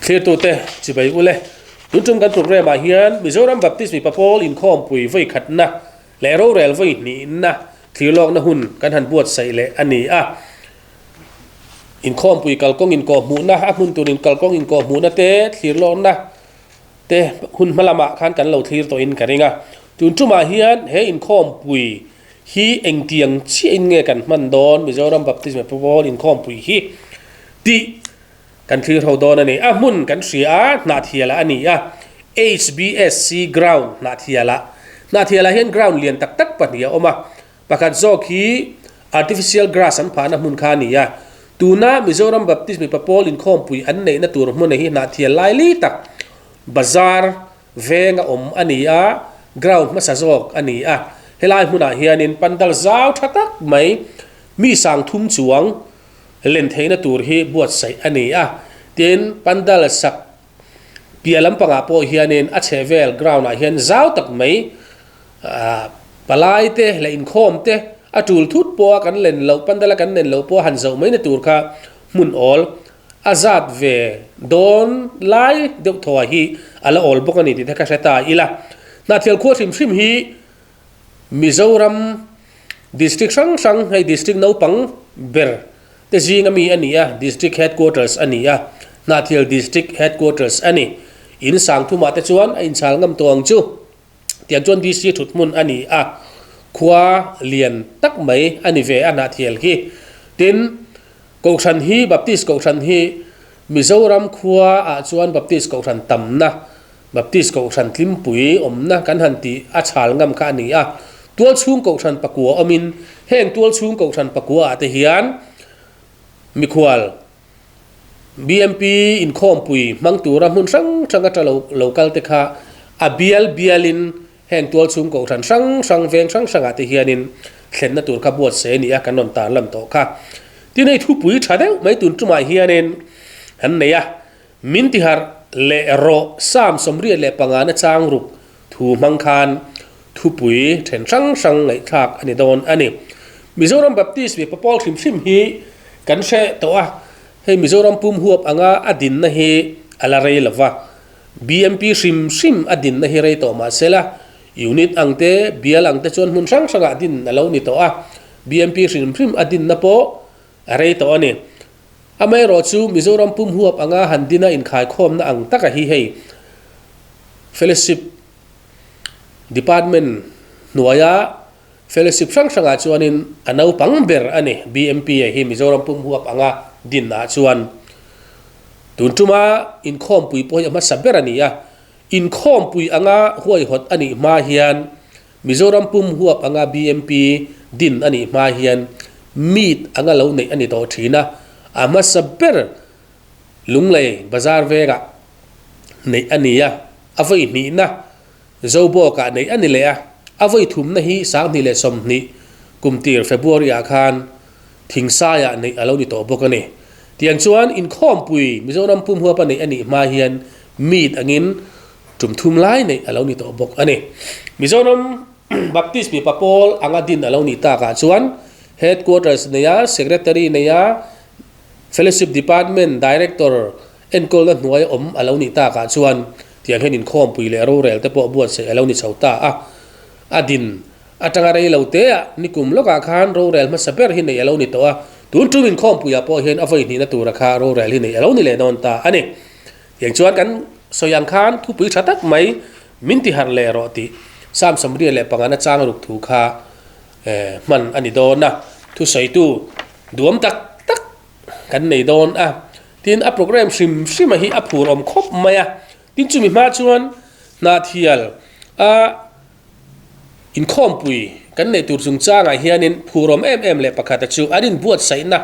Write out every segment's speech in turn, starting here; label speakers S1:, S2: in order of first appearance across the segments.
S1: Thlirtute chibai ule, tun tum kan programme ah hian Mizoram Baptist mipa pawl inkhawmpui vawi khatna leh rorel vawi hnihna thlirlawkna hun kan han buatsaih leh a ni a. Inkhawmpui kalkawng inkawhhmuhna, a hmun tur inkalkawng inkawhhmuhna te thlirlawkna te hun hma lamah khan kan lo thlir tawhin ka ring a. Tun tumah hian he inkhawmpui hi engtiang chiahin nge kan hman dawn Mizoram Baptist Mipa Pawl inkhawmpui hi tih kan thlir ho dawn a ni. A hmun kan hria a, Hnahthialah a ni a, HBSC ground Hnahthialah. Hnahthialah hian ground lian tak tak pahnih a awm a, Pakhat zawk hi artificial grass an phahna hmun kha a ni a, tuna Mizoram Baptist mipa pawl inkhawmpui an neihna tur hmuna hi hnahthial laili tak bazar venga awm a ni a, ground hmasa zawk a ni a. Helai hmunah hianin pandal zau tha tak mai mi sang thum chuang len theihna tur hi buatsaih a ni a, tin pandal sak Piah lampangah pawh hianin a chhehvel ground ah hian zau tak mai palai te leh inkhawm te a tul thut pawha kan len loh pandala kan len loh pawha han zoh mai na tur kha hmun awl a zat ve dawn lai deuh thaw hi a la awl bawk a ni tih te ka hre ta ila. Hnahthial khua hrim hrim hi Mizoram district hrang hrang hei district naupang ber te zing ami a ni a, District Headquarters a ni a, Hnahthial District Headquarters a ni. In sang thumah te chuan a inchhal ngam tawh ang chu. Tiang chuan DC thut hmun a ni a, khua lian tak mai a ni ve a Hnahthial hi. Tin, Kohhran hi, Baptist Kohhran hi Mizoram khua ah chuan Baptist Kohhran tamna, Baptist Kohhran tlimpui awmna kan han tih a chhal ngam kha a ni a. Tualchhung Kohhran pakua awmin heng tualchhung Kohhran pakua ah te hian mikhual BMP inkhawmpui hmang tura hmun hrang hrang atang lo lo kal te kha a bial bialin heng tualchhung Kohhran hrang hrang veng hrang hrangah te hianin thlenna tur kha buatsaih a ni a kan rawn tarlan tawh kha. Tin hei thupui tha deuh mai tun tumah hianin an nei a. Min tiharh leh rawh Sam 35 na chang ruk thu hmang khan thupui then hrang hrang ngaihthlak a ni dawn a ni. Mizoram Baptist mipa pawl hrim hrim hi kan hre tawh a, hei Mizoram pum huap anga a dinna hi a la rei lova, BMP hrim hrim a dinna hi rei tawh mahsela unit ang te, bial ang te chuan hmun hrang hrangah din a lo ni tawh a, BMP hrim hrim a dinna pawh a rei tawh a ni. Amaherawh chu Mizoram pum huap anga han dina inkhaikhawmna ang taka hi hei Fellowship Department hnuaia Fellowship hrang hrangah chuanin a naupang ber a ni BMP-a hi Mizoram pum huap anga dinnaah chuan tun tuma inkhawmpui pawh hi a hmasa ber a ni a. Inkhawmpui anga huaihawt a nih hma hian Mizoram pum huap anga BMP din a nih hma hian meet anga lo neih a ni tawh thin a, a hmasa ber Lunglei bazar vengah neih a ni a, a vawi hnihna Zobawkah neih a ni leh a, a vawi thumna hi 2020 kum tir February ah khan Thingsaiah neih a lo ni tawh bawk a ni. Tiang chuan inkhawmpui Mizoram pum huapa neih a nih hma hian meet angin Tum thum lai neih a lo ni tawh bawk a ni. Mizoram Baptist mipa pawl anga din a lo nih takah chuan Headquarters neia Secretary neia Fellowship Department Director enkawlna hnuai awm a lo nih takah chuan tiang hian inkhawmpui leh rorel te pawh buatsaih a lo ni chho ta a. A din atanga rei lo teah nikum lawkah khan rorel hmasa ber hi neih a lo ni tawh a, tun tum inkhawmpuiah pawh hian a vawi hnihna tura kha rorel hi neih a lo ni leh dawn ta a ni. Tiang chuan kan sawi ang khan thupui tha tak mai min ti harh leh rawh tih Sam 35 na chang ruk thu kha hman a ni dawn a, thusawitu duam tak tak kan nei dawn a, tin a program hrim hrim a hi a phur awm khawp mai a, tin chumi hma chuan Hnahthial a inkhawmpui kan neih tur chungchangah hianin phur awm em em leh pakhat a chu an inbuatsaihna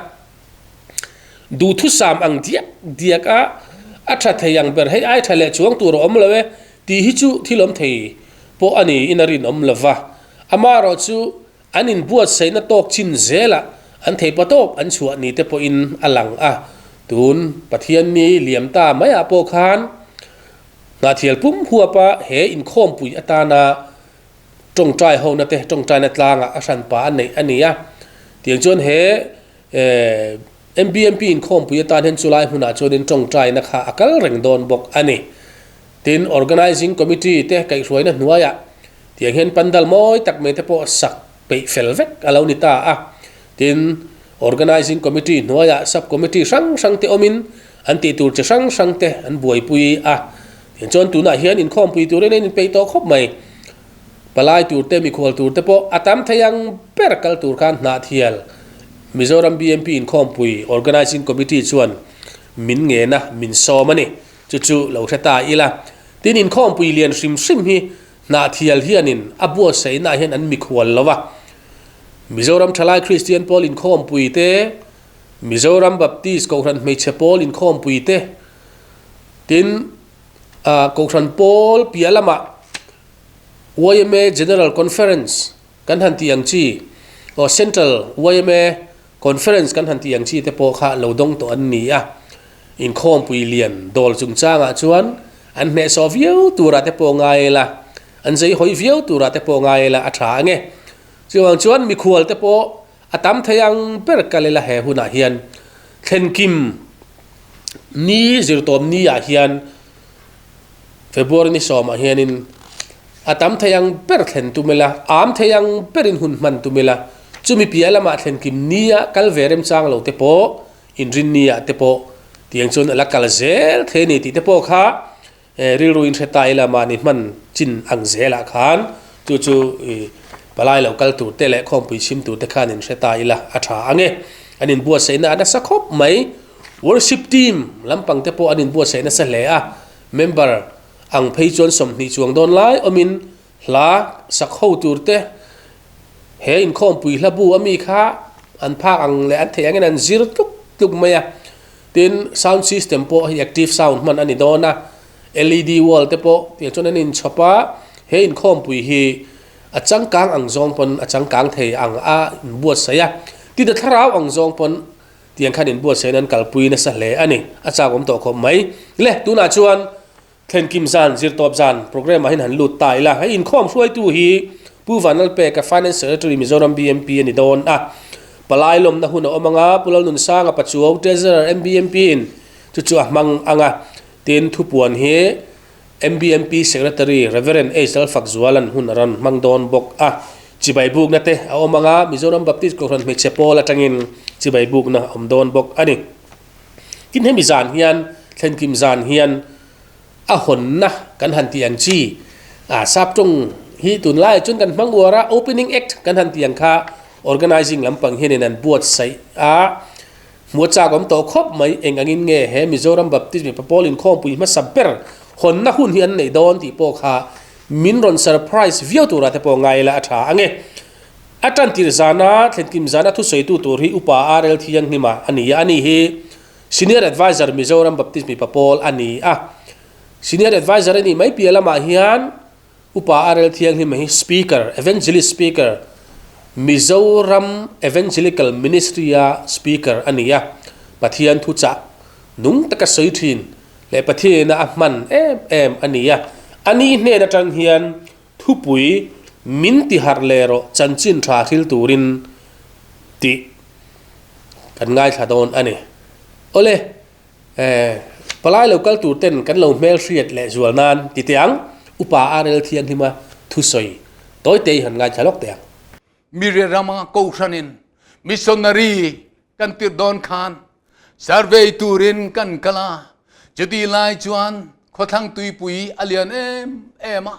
S1: Duhthusam ang diak diak a, a tha thei ang ber hei ai tha leh chuang tur a awm lo e tih hi chu thil awm thei pawh a ni in a rinawm lo va. Amaherawh chu an inbuatsaihna tawk chin zelah an theipa tawp an chhuah ni te pawhin a lang a. Tun Pathianni liam ta maiah pawh khan Hnahthial pum huapa he inkhawmpui atana tawngtai hona te tawngtaina tlangah a hranpa a neih a ni a. Tiang chuan he. MBMP inkhawmpui atan hian chulai hmunah chuanin tawngtaina kha a kal reng dawn bawk a ni. Tin, Organising Committee te kaihhruaina hnuaiah tiang hian pandal mawi tak mai te pawh sak peih fel vek a lo ni ta a. Tin, Organising Committee hnuaiah Sub Committee hrang hrang te awmin an tih tur chi hrang hrang te an buaipui a. Tiang chuan tunah hian inkhawmpui turin an inpeih tawh khawp mai. Palai tur te, mikhual tur te pawh a tam thei ang ber kal tur khan Hnahthial Mizoram BMP inkhawmpui Organising Committee chuan min ngen a, min sawm a ni. Chu chu lo hre ta ila. Tin, inkhawmpui lian hrim hrim hi Hnahthial hianin a buatsaihnaah hian an mikhual lo a. Mizoram Thalai Kristian Pawl inkhawmpui te, Mizoram Baptist Kohhran Hmeichhe Pawl inkhawmpui te, tin, Kohhran Pawl piah lamah yma General Conference kan han tih ang chi aw Central yma Conference kan han tih ang chi te pawh kha lo dawng tawh an ni a. Inkhawmpui lian dawl chungchangah chuan an hnehsawh viau turah te pawh ngai ila, an zei hawi viau turah te pawh ngai ila a tha ang e. Chuvang chuan mikhual te pawh a tam thei ang ber kal ila he hunah hian thlenkim ni zirtawm ni ah hian February ni sawmah hianin a tam thei ang ber thlen tum ila, am thei ang berin hun hman tum ila, chumi piah lamah thlen kim nia kal ve remchang lo te pawh, inrin nia te pawh tiang chuan a la kal zel thei a ni tih te pawh kha rilru in hre ta ila mahni hman chin ang zelah khan chu chu palai lo kal tur te leh khawmpui chhim tur te khan in hre ta ila a tha ang e. An inbuatsaihna a nasa khawp mai. Worship team lampang te pawh an inbuatsaih nasa hle a, member ang phei chuan 20 chuang dawn lai awmin hla sak ho tur te he inkhawmpui hla bu ami kha an phak ang leh an theih angin an zir tluk tluk mai a. Tin, sound system pawh hei active sound hman a ni dawn a, LED wall te pawh tiang chuan an inchhawp a, he inkhawmpui hi a changkang ang zawng pawn a changkang thei ang a inbuatsaih a, tin a thlarau ang zawng pawn Tiang khan inbuatsaihna an kalpui nasa hle a ni. A chak awm tawh khawp mai. Le, tunah chuan Thlenkim zan, Zirtawp zan programme ah hian han lut ta ila. Hei inkhawm hruaitu hi Pu Vanlalpeka, Finance Secretary Mizoram BMP a ni dawn a. Palai lawmna hun a awm ang a, Pu Lalnunsanga Pachuau, Treasurer MBMP in chu chu a hmang ang a. Tin, thupuan hi MBMP Secretary Rev. H. Lalfakzuala'n hun a rawn hmang dawn bawk a. Chibai bukna te a awm ang a, Mizoram Baptist Kohhran Hmeichhe Pawl atangin chibai bukna a awm dawn bawk a ni. Tin, hemi zan hian, thlenkim zan hian a hawnna kan han tih ang chi, a saptawng hi tunlaiah chuan kan hmang uar a, opening act kan han tih ang kha organising lampang hianin an buatsaih a. Hmuh a chak awm tawh khawp mai, eng angin nge he Mizoram Baptist mipa pawl inkhawmpui hmasa ber hawnna hun hi an neih dawn tih pawh kha min rawn surprise viau turah te pawh ngai ila a tha ang e. A tantir zana thlenkim zana thusawitu tur hi Upa RL Thianghlima a ni a, ani hi Senior Adviser Mizoram Baptist mipa pawl a ni a. Senior Adviser a nih mai piah lamah hian Upa RL Thianghlima hi Speaker, Evangelist Speaker, Mizoram Evangelical Ministry-a Speaker a ni a, Pathian thuchah nung taka sawi thin leh Pathianina a hman em em a ni a. A ni hnen atang hian thupui min tiharh leh rawh chanchin tha thil turin tih kan ngaithla dawn a ni. Awle. Palai lo kal tur ten kan lo hmel hriat leh zual nan ti teh ang, Upa RL Thianghlima thusawi tawi te i han ngaithla lawk teh ang.
S2: Miri rama Kohhranin missionary kan tirh dawn khan survey turin kan kal a, chutih lai chuan khawthlang tuipui a lian em em a,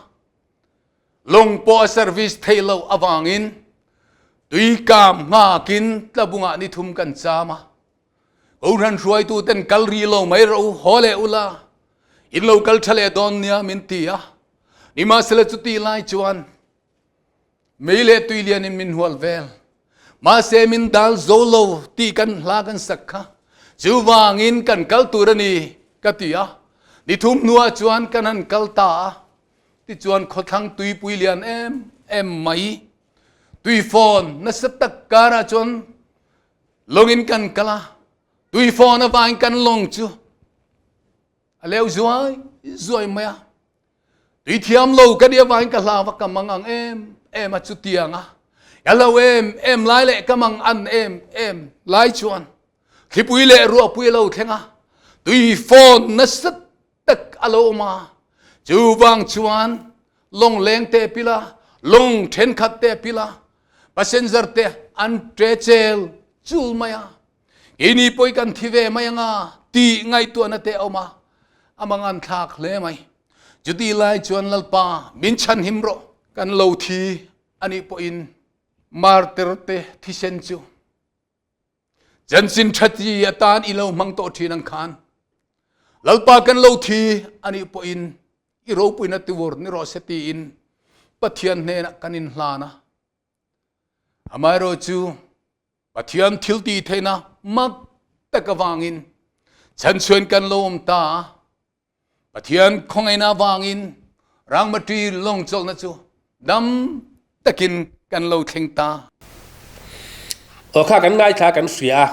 S2: lawng pawh a service theih loh avangin tuikam nghakin tlabungah ni thum kan cham a. Kohhran hruaitu ten kal ri lo mai rawh u, haw leh ula, in lo kal tha leh dawn nia min ti a. Nimahsela chuti lai chuan mei leh tui lian in min hual vel. Mahse min dal zo lo tih kan hla kan sak kha. Chuvangin kan kal tur a ni ka ti a. Ni thum hnuah chuan kan han kal ta a. Tichuan khawthlang tuipui lian em em mai tuifawn nasa tak karah chuan Lawngin kan kal a, tuifawn avangin kan lawng chu a leu zuai zuai mai a. Tui thiam lo ka nih avangin ka hlau a, ka mang ang em em a chutiang a. Ka lo em em lai leh ka mang an em em lai chuan. Thlipui leh ruahpui a lo thleng a, tui fawn nasa tak a lo awm a. Chuvang chuan lawng leng te pil a, lawng thenkhat te pil a, passenger te an tre chel chul mai a. Keini pawh kan thi ve mai anga tih ngaihtuahna te a awm a, a mangan thlak hle mai. Chuti lai chuan Lalpa min chhanhim rawh, kan lo thi anih pawhin martyr te thisen chu chanchin thati atan i lo hmang tawh thin ang khan Lalpa kan lo thi anih pawhin i ropuina tur ni rawh se tiin Pathian hnenah kan inhlan a. Amaherawhchu Pathian thil ti theihna mak tak avangin chhanchhuan kan lo awm ta a. Pathian khawngaihna avangin Rangmati lawngchawlhna chu dam takin kan lo thleng ta.
S1: Aw kha kan ngaithla kan hria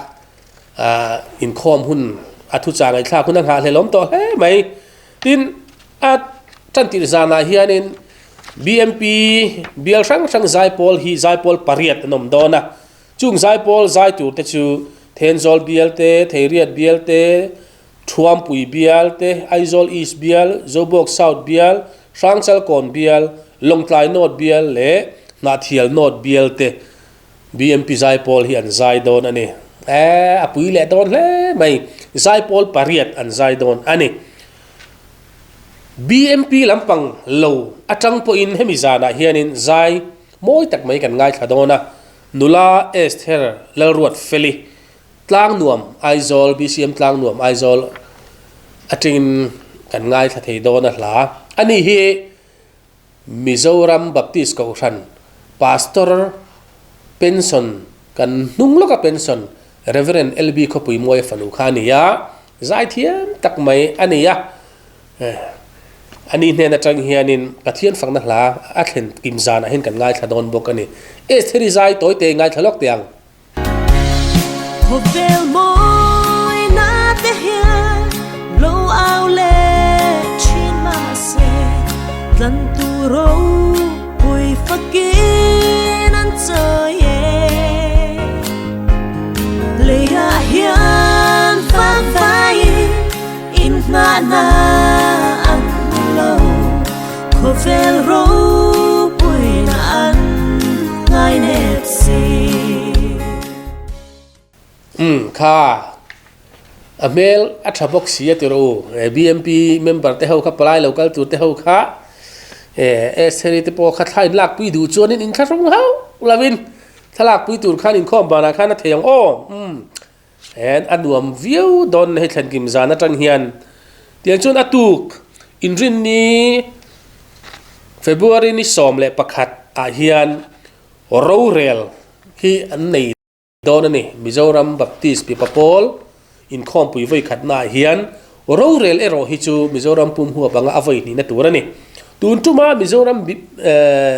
S1: a, inkhawm hun a thuchah ngaihthlak hun a nghahhlelawm tawh hle mai. Tin, a tantirh zanah hianin BMP bial hrang hrang zaipawl hi zaipawl pariat an awm dawn a, chung zaipawl zai tur te chu Thenzawl bial te, Theiriat bial te, Thuampui bial te, Aizawl East bial, Zobawk South bial, Hrangchalkawn bial, Lawngtlai North bial leh Hnahthial North bial te BMP zaipawl hi an zai dawn a ni. Eeh a pui leh dawn hle mai, zaipawl pariat an zai dawn a ni. BMP lampang lo atang pawhin hemi zanah hianin zai mawi tak mai kan ngaithla dawn a, Nula Esther Lalruatfeli Tlangnuam Aizawl, BCM Tlangnuam Aizawl atangin kan ngaithla thei dawn a hla. Ani hi Mizoram Baptist Kohhran Pastor pension kan hnung lawka pension Rev. LB Khawpuimuaia fanu kha a ni a, zaithiam tak mai a ni a. Ani hnen atang hianin Pathian fakna hla a thlen kim zanah hian kan ngaithla dawn bawk a ni. Estheri zai tawi te ngaithla lawk teh ang.
S3: Khawvel mawina te hian lo au leh thin mahse tlan tur ropui fakin an chawi e. Leiah hian fangfaiin inhnahna an hmu lo, khawvel ropuina an ngainep si.
S1: Umm kha a hmel a tha bawk si a ti rawh u, BMP member te ho kha palai lo kal tur te ho kha eh Estheri te pawh kha thla in lakpui duh chuanin inthlahrung hauh lovin thlalakpui tur khan inkhawm banah khan a thei ang aw umm. En a nuam viau dawn hei thlenkim zan atang hian tiang chuan a tuk inrinni February ni 11 ah hian rorel hi an nei dawn a ni. Mizoram Baptist Pipa Pawl inkhawmpui vawi khatna ah hian rorel erawh hi chu Mizoram pum huap anga a vawi hnihna tur a ni. Tun tuma Mizoram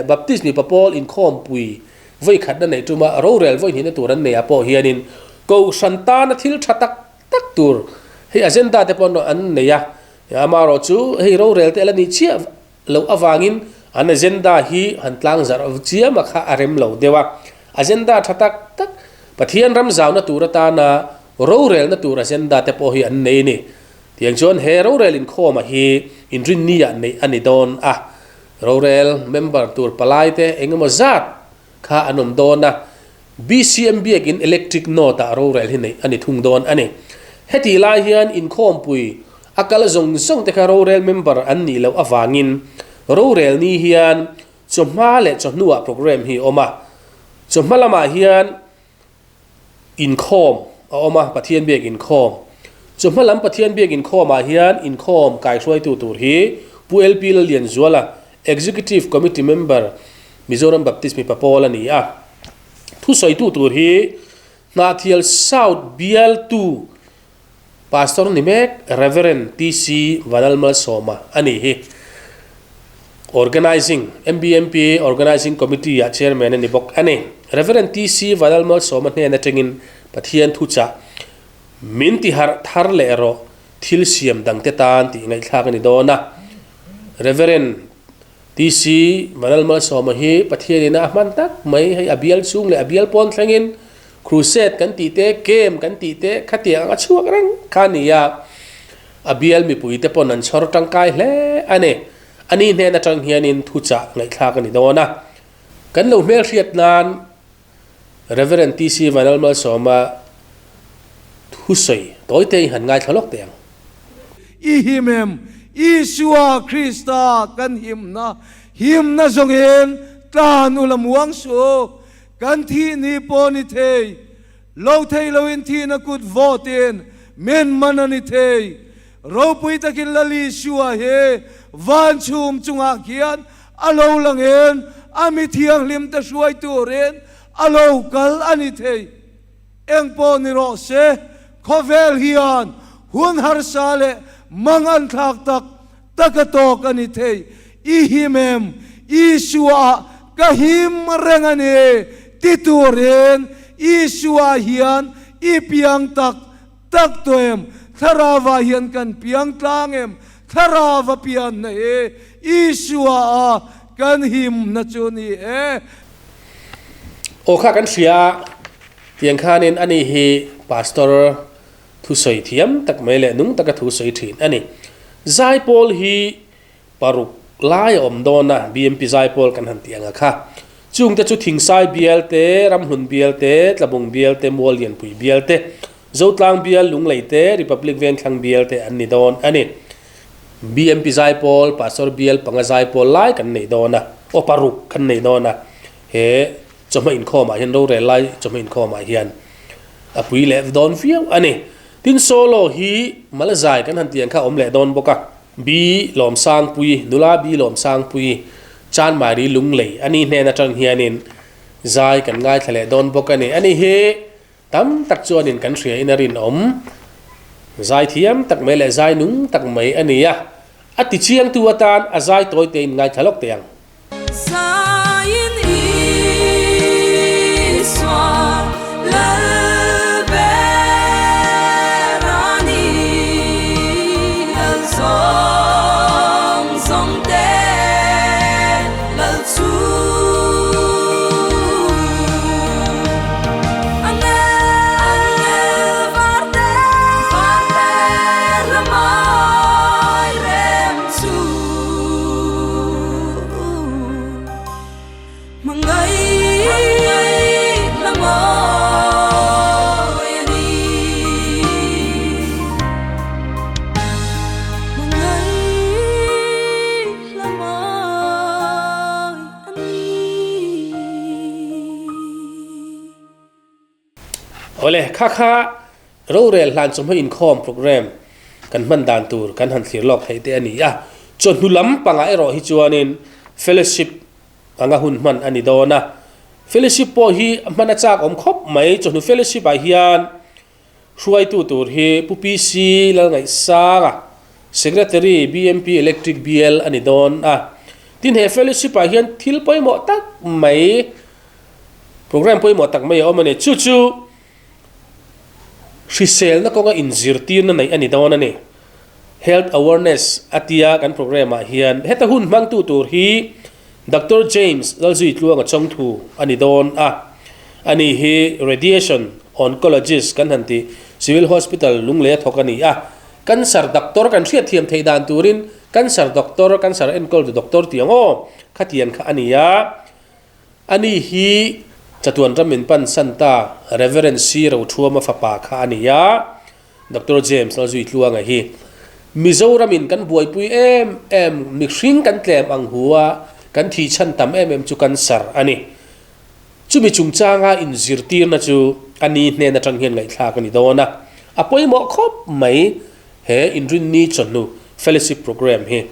S1: Baptist Mipa Pawl inkhawmpui Vawi khatna neih tuma rorel vawi hnihna tur an neihah pawh hianin Kohhran tana thil tha tak tak tur hei agenda te pawh an nei a, amaherawh chu hei rorel te a la nih chiah loh avangin an agenda hi han tlang zarh chiam a kha a rem lo deuh a. Agenda tha tak tak Pathian ram zauna tur atana rorelna tur agenda te pawh hi an nei a ni. Tiang chuan he rorel inkhawma hi inrinni-ah neih a ni dawn a. Rorel member tur palai te eng emaw zat kha an awm dawn a, BCM biakin electric note ah rorel hi neih a ni thung dawn a ni. Hetih lai hian inkhawmpui a kal zawng zawng te kha rorel member an nih loh avangin rorel ni hian chawhma leh chawhnuah programme hi a awm a, chawhma lamah hian Inkhawm a awm a, Pathian biak inkhawm. Chu hma lam Pathian biak inkhawmah hian inkhawm kaihruaitu tur hi Pu LP Lallianzuala, Executive Committee Member, Mizoram Baptist Mipa Pawl a ni a. Thusawitu tur hi Hnahthial South bialtu Pastor ni mek Rev. TC Vanlalmalsawma a ni hi. Organising, MBMP Organising Committee ah Chairman a ni bawk a ni. Rev. TC Vanlalmalsawma hnen atangin Pathian thuchah min tiharh thar leh erawh thil siam dangte tan tih ngaihthlak a ni dawn a. Rev. TC Vanlalmalsawma hi Pathianin a hman tak mai hei a bial chhung leh a bial pawn thlengin. Crusade kan tih te, Camp kan tih te khatiang anga chhuak reng kha a ni a, a bial mipui te pawn an chhawr tangkai hle a ni. A ni hnen atang hianin thuchah ngaihthlak a ni dawn a. Kan lo hmelhriat nan Rev. TC Vanlalmalsawma thusawi tawite i han ngaithla lawk teh ang.
S4: I him em? Isua Krista kan himna, himna zawngin tlan ula muang suh. Kan thih ni pawh ni thei, lo thei loin thihna kut vawtin min man a ni thei. Ropui takin Lal Isua hi van chhum chungah khian a lo langin a mi thianghlim te hruai turin a lo kal a ni thei. Eng pawh ni rawh se, khawvel hian hun harsa leh mang an thlak tak tak a tawk a ni thei. I him em? Isua-ah ka him reng a ni ti turin Isua hian i piang tak tak tawh em? Thlarauah hian kan piang tlang em? Thlarau a pianna hi Isua-a kan himna chu ni e.
S1: Aw kha kan hria a, tiang khanin ani hi Pastor thusawi thiam tak mai leh nung taka thusawi thin a ni. Zaipawl hi paruk lai a awm dawn a, BMP Zaipawl kan han tih ang a kha. Chungte chu Thingsai bial te, Ramhlun bial te, Tlabung bial te, Muallianpui bial te, Zotlang bial Lunglei te, Republic Vengthlang bial te an ni dawn a ni. BMP Zaipawl, Pastor bial panga Zaipawl lai kan nei dawn a, aw paruk kan nei dawn a, he chawhma inkhawmah hian rorel lai chawhma inkhawmah hian a pui leh dawn viau a ni. Tin solo hi Malazai kan han tih ang kha a awm leh dawn bawk a. B Lawmsangpui, nula B Lawmsangpui, Chanmari Lunglei a ni hnen atang hianin zai kan ngaithla leh dawn bawk a ni. Ani hi tam tak chuanin kan hria in a rinawm. Zai thiam tak mai leh zai nung tak mai a ni a. A ti chiangtu atan a zai tawi tein ngaithla lawk teh ang.
S3: Zaiin Isua Lalber a ni, Lal zawng zawng te Lal chu. Angel var te lamai rem chu.
S1: Awle, kha kha rorel hlan chawhma inkhawm program kan hman dan tur kan han thlir lawk theih te a ni a. Chawhnu lam pangah erawh hi chuanin fellowship anga hun hman a ni dawn a. Fellowship pawh hi hman a chak awm khawp mai. Chawhnu fellowship ah hian hruaitu tur hi Pu PC Lalngaihsanga, Secretary BMP Electric Bial a ni dawn a. Tin he fellowship ah hian thil pawimawh tak mai Program pawimawh tak mai a awm a ni. Chu chu hriselna kawnga inzirtirna neih a ni dawn a ni. Health Awareness a tia kan program ah hian heta hun hmangtu tur hi Doctor James Lalzuitluanga Chawngthu a ni dawn a. Ani hi Radiation Oncologist kan han tih Civil Hospital Lunglei a thawk a ni a. Cancer doctor kan hriatthiam theih dan turin Cancer doctor, Cancer enkawltu doctor tih ang aw, khatiang kha a ni a. Ani hi chatuan ram min pan san ta Rev. C. Rothuama fapa kha a ni a, Doctor James Lalzuitluanga hi Mizoram in kan buaipui em em, mihring kan tlem ang hu a, kan thih chhan tam em em chu cancer a ni. Chumi chungchanga inzirtirna chu a ni hnen atang hian ngaihthlak a ni dawn a, a pawimawh khawp mai he inrinni chawhnu fellowship program hi.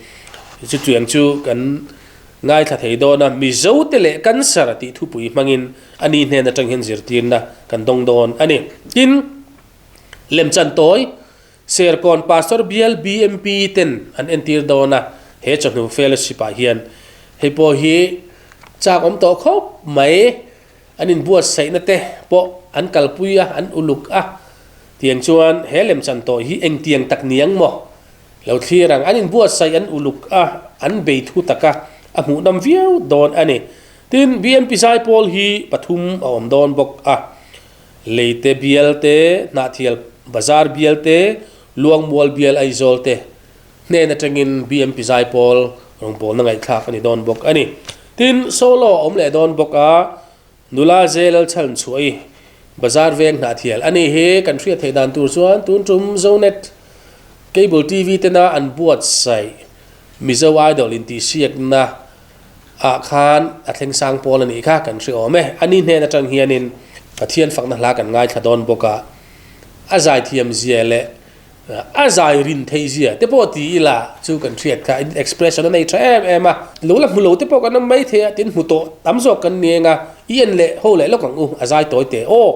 S1: Chutiang chu kan Ngaithla thei dawn a, Mizote leh cancer tih thupui hmangin a ni hnen atang hian zirtirna kan dawng dawn a ni. Tin, lemchan tawi, Serkawn Pastor Bial BMP ten an entir dawn a, he chawhnu fellowship ah hian hei pawh hi chak awm tawh khawp mai, an inbuatsaihna te pawh an kalpui a, an uluk a, tiang chuan he lemchan tawi hi engtiang tak niang maw? Lo thlir ang, an inbuatsaih an uluk a, an bei thu tak a, a hmuhnawm viau dawn a ni. Tin, BMP Zaipawl hi pathum a awm dawn bawk a. Leite bial te, Hnahthial Bazar bial te, Luangmual bial Aizawl te hnen atangin BMP Zaipawl rawngbawlna ngaihthlak a ni dawn bawk a ni. Tin, solo a awm leh dawn bawk a, nula Zelal chhan chhuah i Bazar veng Hnahthial a ni hi kan hriat theih dan tur chuan tun tum Zonet Cable TV tena an buatsaih Mizo Idol intihsiakna ah khan a thleng sang pawl a nih kha kan hre awm e. A ni hnen atang hianin Pathian fakna hla kan ngaithla dawn bawk a, a zaithiam zia leh a zai rin theih zia te pawh ti ila chu kan hriat kha expression a nei tha em em a. Lo la hmu lo te pawh kan awm mai thei a, tin hmu tawh tam zawk kan ni eng a, i en leh ho leh lawk ang u, a zai tawi teh aw.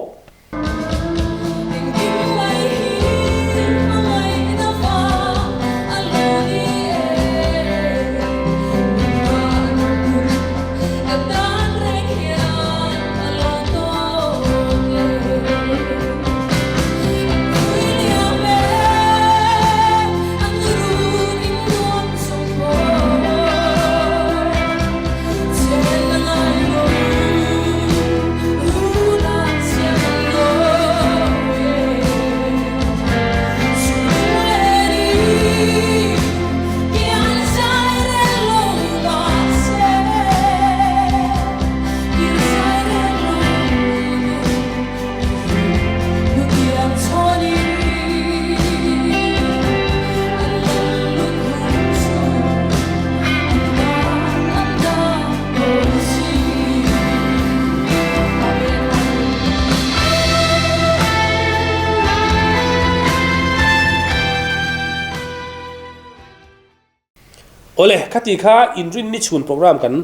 S1: Awle, khati kha inrinni chhun program kan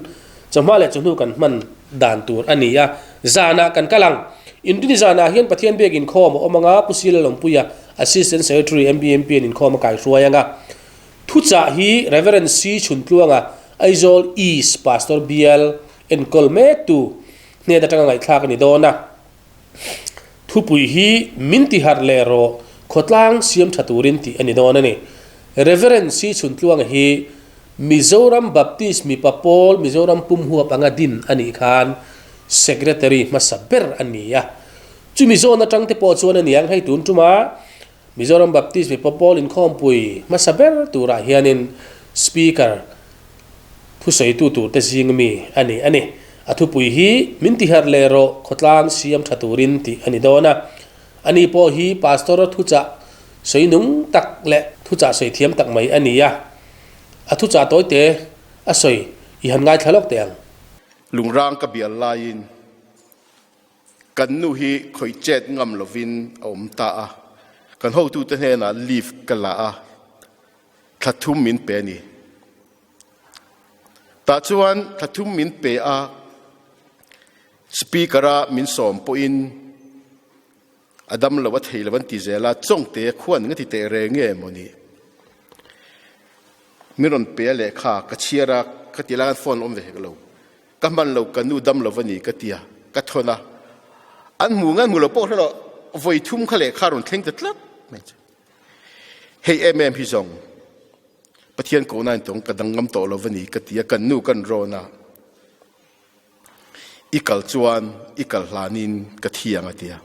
S1: chawhma leh chawhnu kan hman dan tur a ni a, zanah kan kal ang. Inrinni zanah hian Pathian biak inkhawm a awm ang a, Pu Sila Lawmpuia, Assistant Secretary MBMP an inkhawm a kaihruai ang a. Thuchah hi Rev. C. Chhuntluanga, Aizawl East Pastor Bial enkawl mektu hnen atanga ngaihthlak a ni dawn a. Thupui hi min tiharh leh rawh khawtlang siam tha turin tih a ni dawn a ni. Rev. C. Chhuntluanga hi Mizoram Baptist mipa pawl Mizoram pum huap anga din a nih khan Secretary hmasa ber a ni a. Chumi zawn atang te pawh chuan a niang hei tun tuma Mizoram Baptist mipa pawl inkhawmpui hmasa ber turah hianin Speaker thusawitu turte zing mi a ni a ni. A thupui hi min tiharh leh rawh khawtlang siam tha turin tih a ni dawn a. Ani pawh hi Pastor thuchah sawi nung tak leh thuchah sawi thiam tak mai a ni a. A thuchah tawite a sawi i han ngaithla lawk teh ang.
S5: Lungrang ka bial laiin Kan nu hi khawih chet ngam lovin a awm ta a, kan hotute hnenah leave ka la a, thla thum min pe a ni. Tah chuan thla thum min pe a, Speaker-a min sawm pawhin a dam lo a thei lo an ti zel a, Chawngte khuan nga ti teh reng nge maw ni? Min rawn pe a lehkha ka chhiar a, ka ti lai khan phone a awm ve hek lo. Ka hman lo ka nu dam lo va ni ka ti a, ka thawn a. An hmu nge an hmu lo pawh hre lo, vawi thum kha lehkha a rawn thleng ta tlat mai chu. Hei em em hi zawng Pathian kohna in tawng ka dang ngam tawh lo va ni ka ti a, kan nu kan rawn a, i kal chuan i kal hlanin ka thi ang a ti a.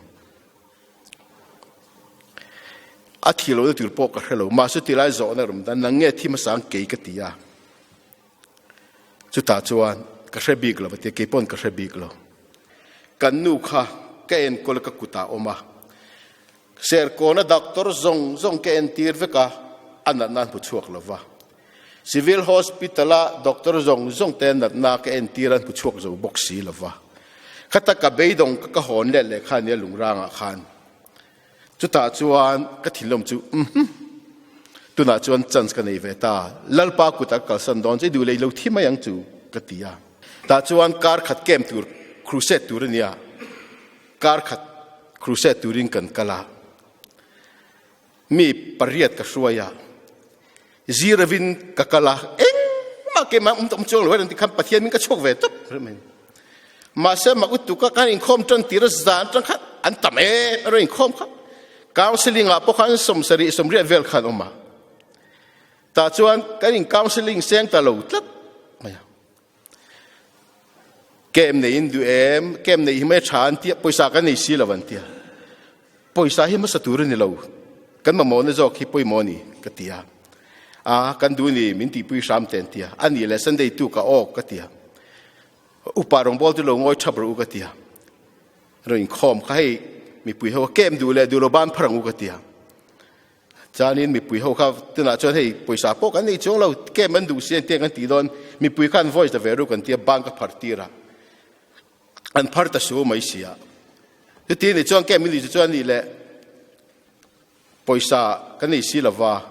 S5: A thi lohna tur pawh ka hre lo, mahse tilai zawhna a rawn dan, nang nge thi hmasa ang kei ka ti a. Chutah chuan ka hre bik lo a ti a, kei pawn ka hre bik lo. Kan nu kha ka enkawl a ka kutah a awm a, Serkawna doctor zawng zawng ka entir vek a, a natna an hmu chhuak lo va. Civil Hospital-a doctor zawng zawng te natna ka entir an hmu chhuak zo bawk si lo va. Khata ka beidawng ka ka hawn let leh kha nia lungrangah khan. Chutah chuan ka thinlawm chu umm tunah chuan chance ka nei ve ta, Lalpa kutah ka kalsan dawn chu i duh leh i lo thi mai ang chu ka ti a. Tah chuan kar khat camp tur crusade tur a nia, kar khat crusade turin kan kal a, mi pariat ka hruai a, zirovin ka kal a, engmah keimah awm awm chuang lo e rawn ti khan Pathian min ka chhuak ve tawp reng mai. Mahse mak utuk a kan inkhawm tan tir a zan atang khan an tam em a rawn inkhawm kha. Counselling ah pawh khan sawmsarih sawmriat vel khan awm a. Tah chuan kan in counselling seng ta lo tlat mai a. Kem nei in duh em, kem nei hi mai tha an tia, pawisa kan nei si lo an tia. Pawisa hi hmasa tur a ni lo, kan mamawhna zawk hi pawimawh a ni, ka ti a. A, kan duh ni, min tihpui hram teh an ti a. A nih leh Sunday tuk a awk, ka ti a. Upa rawngbâwl chu lo ngawi ṭhap rawh u, ka ti a. Rawn inkhâwm kha hei mipui ho a kem duh leh duh lo bân phar ang u, ka ti a. Chuanin mipui ho kha tunah chuan hei pawisa pawh kan nei chuang lo, kem an duh si an ti ang an tih dawn, mipui khan voice la ve ru kan ti a, bân ka phar tir a. An phar ta su mai si a. Chuti ni chuan kem i nih chu chuan nih leh pawisa kan nei si lova,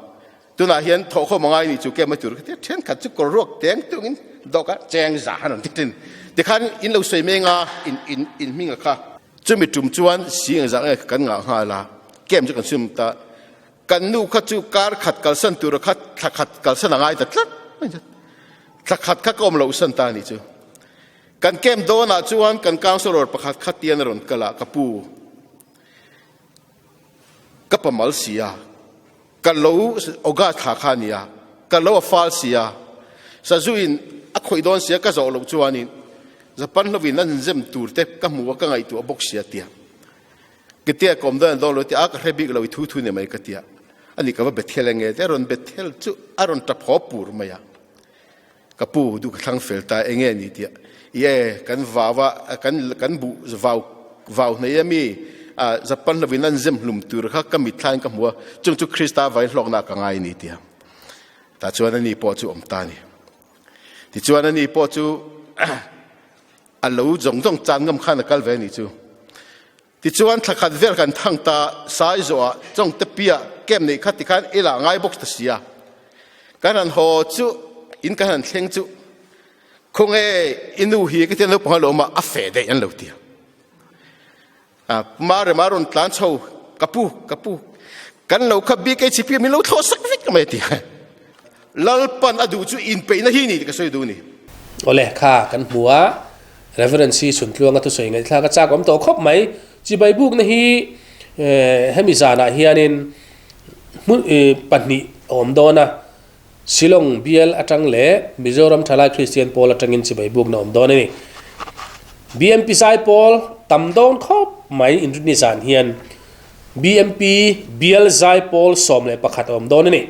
S5: tunah hian thawhkhawm a ngai nih chu kem a tur ka ti a, thenkhat chu kawr ruak teng tungin dawk a cheng za han rawn ti thin. Tikhan in lo sawi meng a, in in in hming a kha. Chumi tum chuan si engzah nge kan ngah nghal a, kem chu kan sim ta. Kan nu kha chu kar khat kalsan tura kha thla khat kalsan a ngai ta tlat mai a, thla khat kha ka awm loh san ta a nih chu. Kan camp dawnah chuan kan councillor pakhat kha tian a rawn kal a, ka pu, ka pa mal si a, ka lo August thla kha a ni a, ka lo a fal si a, sazu in a khawih dawn si a, ka zawh loh chuanin Japan hovin an zem tur te ka hmu a, ka ngaihtuah bawk si a tia. Ketia ka awm dawn dawn lo tia, a ka hre bik lo i thu thu ni mai ka tia. Ani ka va Bethel enge te a rawn Bethel chu a rawn tap haw pur mai a. Ka pu duh ka thlang fel ta enge ni tia i e kan vau a kan kan buh vau vau hnei a mi a Japan lovin an zem hlum tur kha ka mit thlain ka hmu a chung chu Krista vai hlawkna ka ngai ni tia tah chuan ani pawh chu awm ta ni tichuan ani pawh chu a lo zawng zawng chan ngam khan a kal ve ni chu Tichuan thla khat vel kan thang ta sai zawhah Chawngte piah camp neih kha tikhan i lah ngai bawk ta sia. Kan han haw chu in kan han thleng chu khawnge i nu hi ka ti a naupang a lo awm a, a feh daih an lo ti a. A Marema rawn tlan chho ka pu ka pu kan lo kha BKHP min lo thlawh sak vek mai a ti a. Lalpan a duh chu inpeihna hi ni tih ka sawi duh a ni.
S1: Awle, kha kan hmu a, Reverend Si Chhuntluanga thusawi ngaihthlak a chak awm tawh khawp mai. Chibai bukna hi hemi zanah hianin hmun pahnih a awm dawn a, Shillong bial atang leh Mizoram Thalai Kristian Pawl atangin chibai bukna a awm dawn a ni. BMP Zaipawl tam dawn khawp mai inrinni zan hian BMP bial Zaipawl 11 a awm dawn a ni.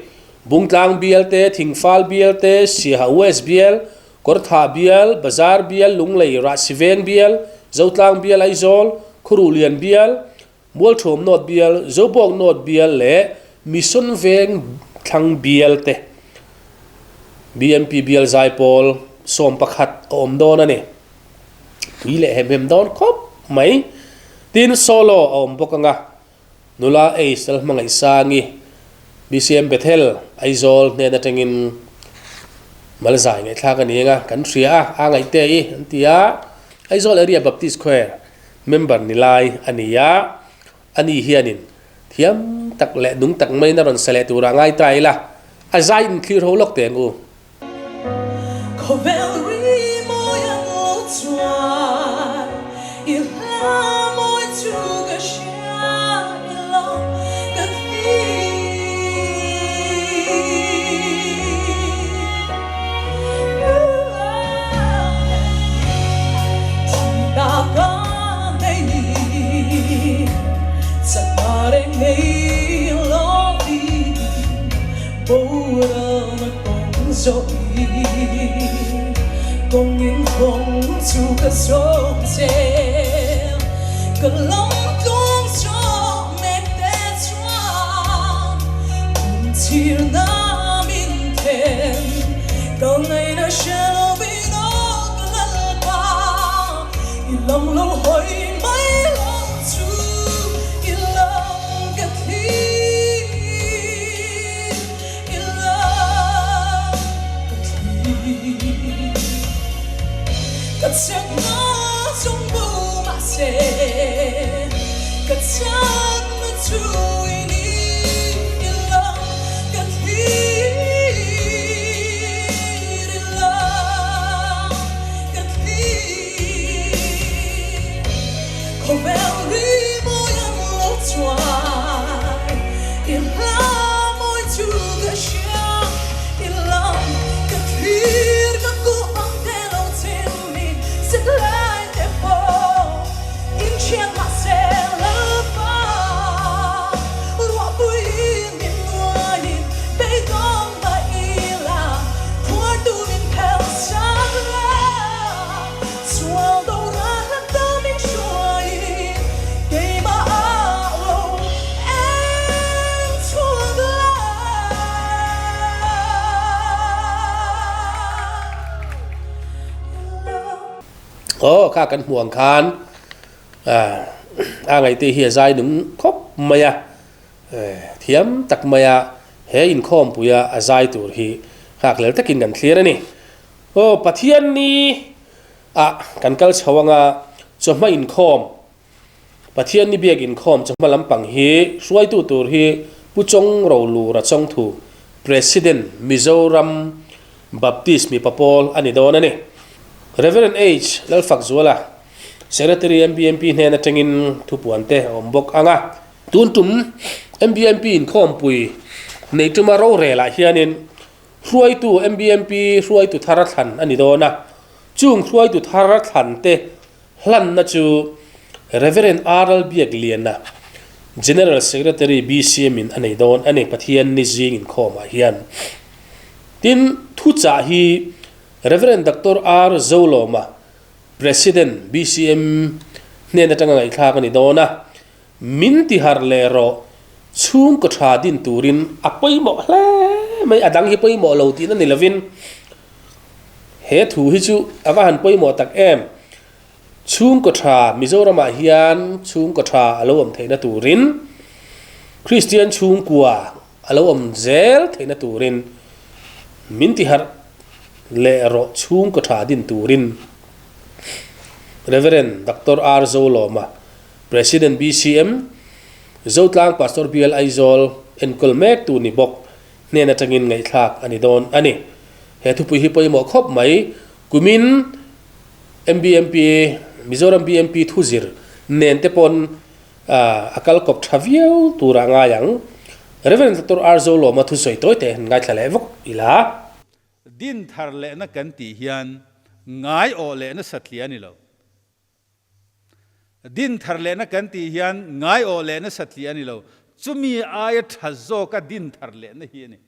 S1: Bungtlang bial te, Thingfal bial te, Siaha West bial, Kawrthah bial, Bazar bial, Lunglei, Rahsiveng bial, Zotlang bial, Aizawl, Khuruhlian bial, Mualthuam North bial, Zobawk North bial leh Mission Veng Thlang bial te BMP bial zaipawl 11 a awm dawn a ni. Pui leh hem hem dawn khawp mai. Tin, solo a awm bawk ang a. Nula Ace Lalhmangaihsangi, BCM Bethel, Aizawl hnen atangin Malzai ngaihthlak a ni eng a, kan hria a, a ngaihte i an ti a. Aizawl Area Baptist Choir member ni lai a ni a, ani hianin thiam tak leh nung tak maiin a rawn sa leh turah ngai ta ila, a zai inthlir ho lawk teh ang u.
S3: Khawvel ri mawi ang lo chuan i hla mawi chu ka hria i lo ka thi. Thihna ka nei ni chakna reng nei lovin. Boral a kawng zawh i kawng in kawng chu ka zawng che ka lam tluang zawh mek te chuan kum chhir na min then ka ngaihna hre lo in aw ka lalpa i lam lo hawi mai lo chu i lam ka thli.
S1: Aw kha kan hmuh ang khan a ngaihte hi a zai nung khawp mai a, thiam tak mai a he inkhawmpuia a zai tur hi nghakhlel takin kan thlir a ni. Aw Pathianni ah kan kal chho anga chawhma inkhawm Pathianni biak inkhawm chawhma lampang hi hruaitu tur hi Pu Chawng Rolura Chawngthu, President, Mizoram Baptist mipa pawl a ni dawn a ni. Rev. H. Lalfakzuala, Secretary MBMP hnen atangin thupuan te a awm bawk ang a. Tun tum MBMP inkhawmpui neih tuma rorelah hianin hruaitu MBMP hruaitu thar a thlan a ni dawn a, chung hruaitu thar a thlan te Hlanna chu Rev. RL Biakliana, General Secretary BCM in a nei dawn a ni Pathian ni zing inkhawmah hian. Tin, thuchah hi Rev. Doctor R Zolawma, President BCM hnen atanga ngaihthlak a ni dawn a, min tiharh leh rawh chhungkaw tha din turin a pawimawh hle mai, a dang hi pawimawh lo tihna ni lovin, He thu hi chu a va han pawimawh tak em? Chhungkaw tha Mizoramah hian chhungkaw tha a lo awm theihna turin, Kristian chhungkua a lo awm zel theihna turin min tiharh leh rawh chhungkaw tha din turin Rev. Doctor R. Zolawma, President BCM, Zotlang Pastor Bial Aizawl enkawl mektu ni bawk hnen atangin ngaihthlak a ni dawn a ni. He thupui hi pawimawh khawp mai. Kumin MBMP, Mizoram BMP thuzir nen te pawn a kal kawp tha viau turah ngai ang. Rev. Doctor R. Zolawma thusawi tawi te han ngaithla leh vawk ila.
S6: Din thar lehna kan tih hian ngai awh lehna satliah a ni lo. Din thar lehna kan tih hian ngaiawh lehna satliah a ni lo, chumi aia tha zawka din thar lehna hi a ni.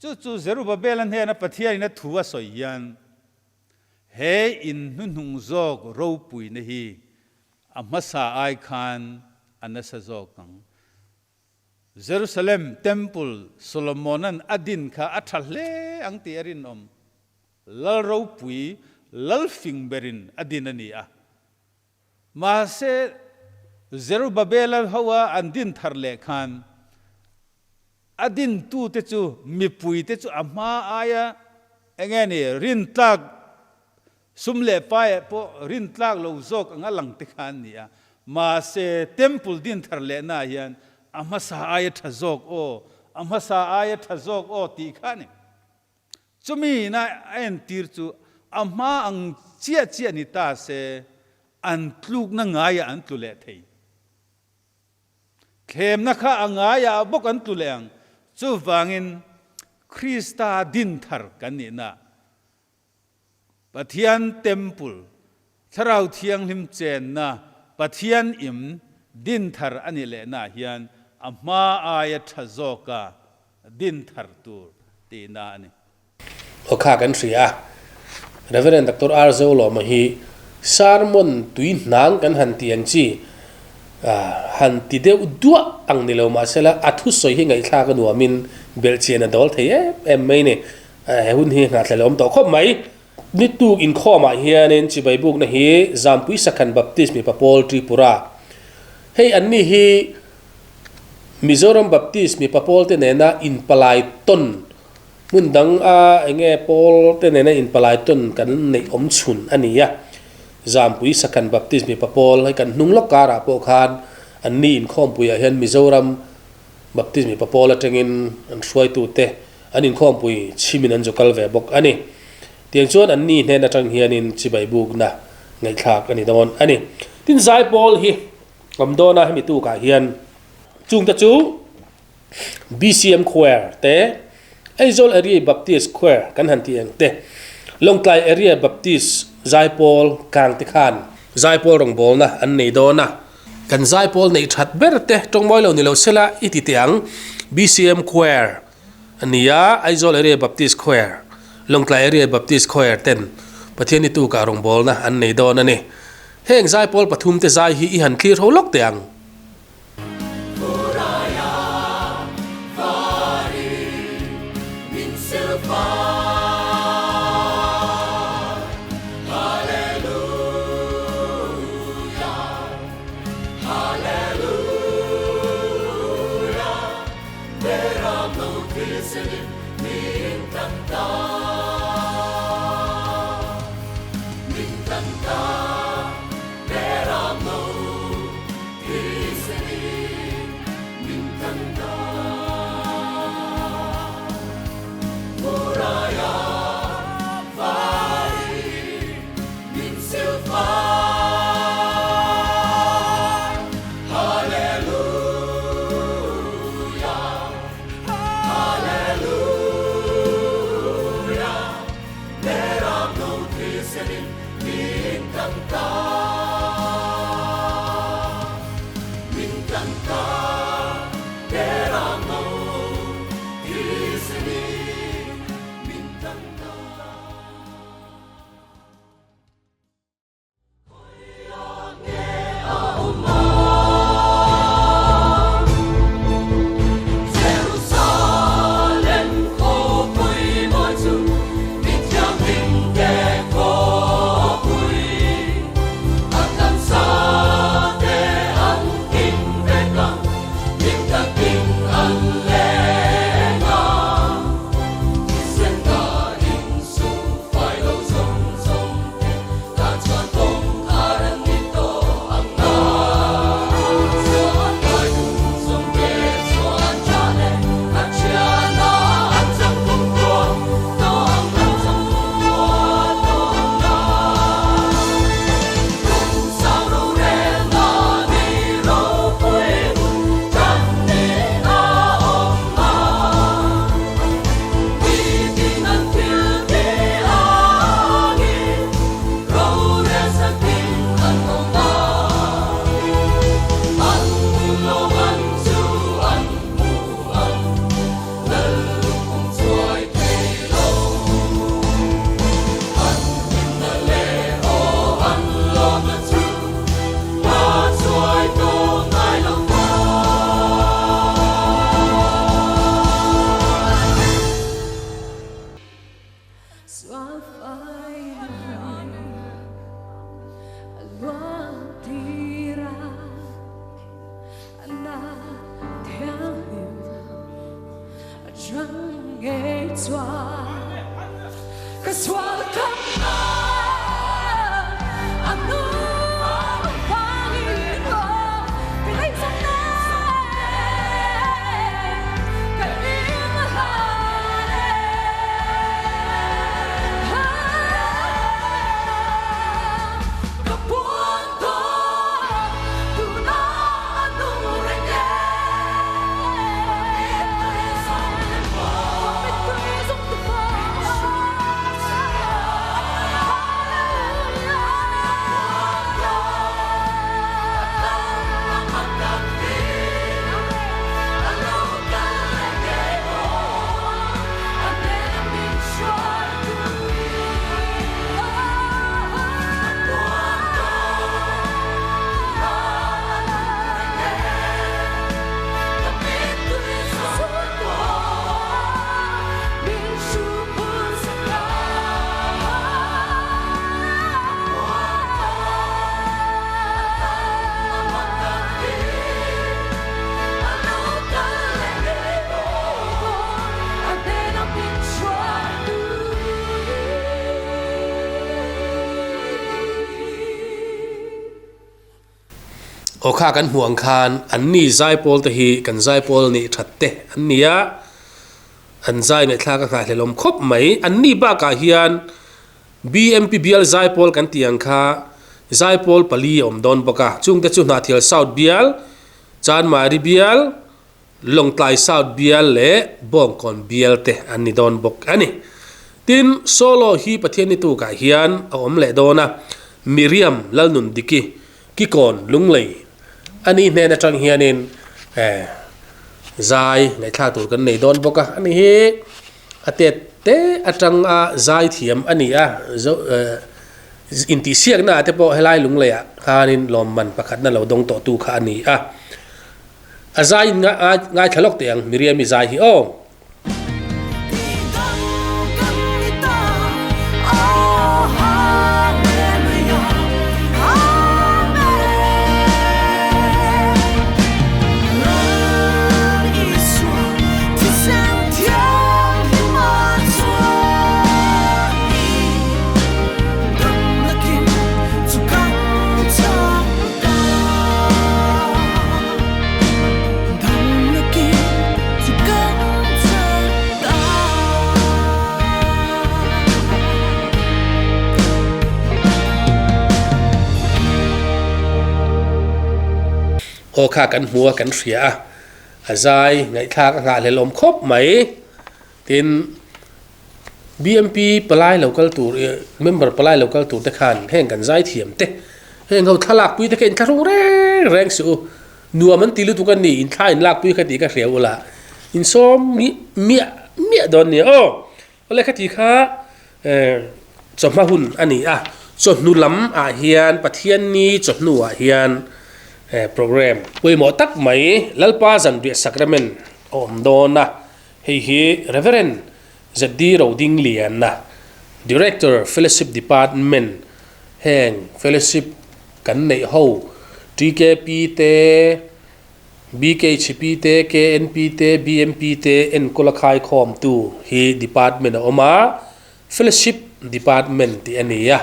S6: Chu chu Zerubabela hnena Pathianin a thu a sawi hian, He in hnuhnung zawk ropuina hi a hmasa ai khan a nasa zawk ang. Jerusalem Temple Solomona'n a din kha a tha hle ang tih a rinawm. Lal ropui, lal fing berin a din a ni a. Mahse, Zerubabela hoa an din thar leh khan a dintute chu mipuite chu a hma aia eng nge ni rintlak sum leh paiah pawh rintlak lo zawk anga lang te kha an ni a. Mahse, Temple din thar lehnaah hian a hmasa aia tha zawk aw, a hmasa aia tha zawk aw tih kha a ni. Chumi ina a entir chu a hma ang chiah chiah ni ta se, an tlukna ngaiah an tlu leh thei. Thlemna kha a ngaiah bawk an tlu leh ang. Chuvangin Krista din thar kan nihna, Pathian Temple, Thlarau Thianghlim chenna, Pathian im din thar a nih lehnaah hian a hma aia tha zawka din thar tur tihna a ni.
S1: Aw kha kan hria a, Rev. Doctor R. Zolawma hi sermon tui hnang kan han ti ang chi han ti deuh duah ang ni lo mahsela a thusawi hi ngaihthlak a nuamin belhchian a dawl thei em em mai ni. He hun hi nghahthla leh awm tawh khawp mai. Ni tuk inkhawmah hianin chibai bukna hi Zampui Sakhan Baptist mipa pawl Tripura. Hei anni hi Mizoram Baptist mipa pawlte nena inpalai tawn hmun dang a enge pawlte nena inpalai tawn kan neih awm chhun a ni a. Zampui Sakhan Baptist mipa pawl hei kan hnung lawk karah pawh khan anni inkhawmpuiah hian Mizoram Baptist mipa pawl atangin an hruaitute An inkhawmpui chhimin an zu kal ve bawk a ni. Tiang chuan anni hnen atang hianin chibai bukna ngaihthlak a ni dawn a ni. Tin Zaipawl hi awm dawn a hemi tukah hian chungte chu BCM Choir te, Aizawl Area Baptist Choir kan han tih ang te, Lawngtlai Area Baptist Zaipawl kang te khan Zaipawl rawngbawlna an nei dawn a. Kan Zaipawl neih that ber te tawngmawi lo ni lo sela i ti teh ang BCM Choir. A ni a, Aizawl Area Baptist Choir, Lawngtlai Area Baptist Choir ten Pathianni tukah rawngbawlna an nei dawn a ni. Heng zaipawl pathumte zai hi i han thlir ho lawk teh ang. Aw kha kan hmuh ang khan an ni zaipawl te hi kan zaipawl nih that te an ni a, an zai ngaihthlak a nghahhlelawm khawp mai. An ni bakah hian BMP bial zaipawl kan tih ang kha zaipawl pali a awm dawn bawk a, chungte chu Hnahthial South bial, Chanmari bial, Lawngtlai South bial leh Bawngkawn bial te an ni dawn bawk a ni. Tin, solo hi Pathian ni tukah hian a awm leh dawn a, Miriam Lalnundiki Kikawn Lunglei a nih hnen atang hianin eh zai ngaihthlak tur kan nei dawn bawk a, ani hi a tet te atanga zai thiam a ni a, zo eh intihsiakna ah te pawh helai Lungleiah khanin lawmman pakhatna lo dawng tawhtu kha a ni a. A zai in ngaithla lawk teh ang Miriam-i zai hi aw. Aw kha kan hmu a, kan hria a, a zai ngaihthlak a nghahhlelh awm khawp mai. Tin, BMP palai lo kal tur, member palai lo kal tur te khan heng kan zai thiam te, heng ho thlalak pui te kha inthlahrung reng reng suh u. Nuam an ti lutuk a ni, inthla inlak pui kha tih ka hria ula, insawm miah miah dawn nia aw. Awle khati kha chawhma hun a ni a, chawhnu lam ah hian Pathianni chawhnu ah hian program pawimawh tak mai Lalpa Zanriah Sacrament a awm dawn a, hei hi Reverend ZD Rodingliana, Director Fellowship Department heng fellowship kan neih ho TKP te, BKHP te, KNP te, BMP te enkawl a khaikhawmtu hi department a awm a, Fellowship Department tih a ni a,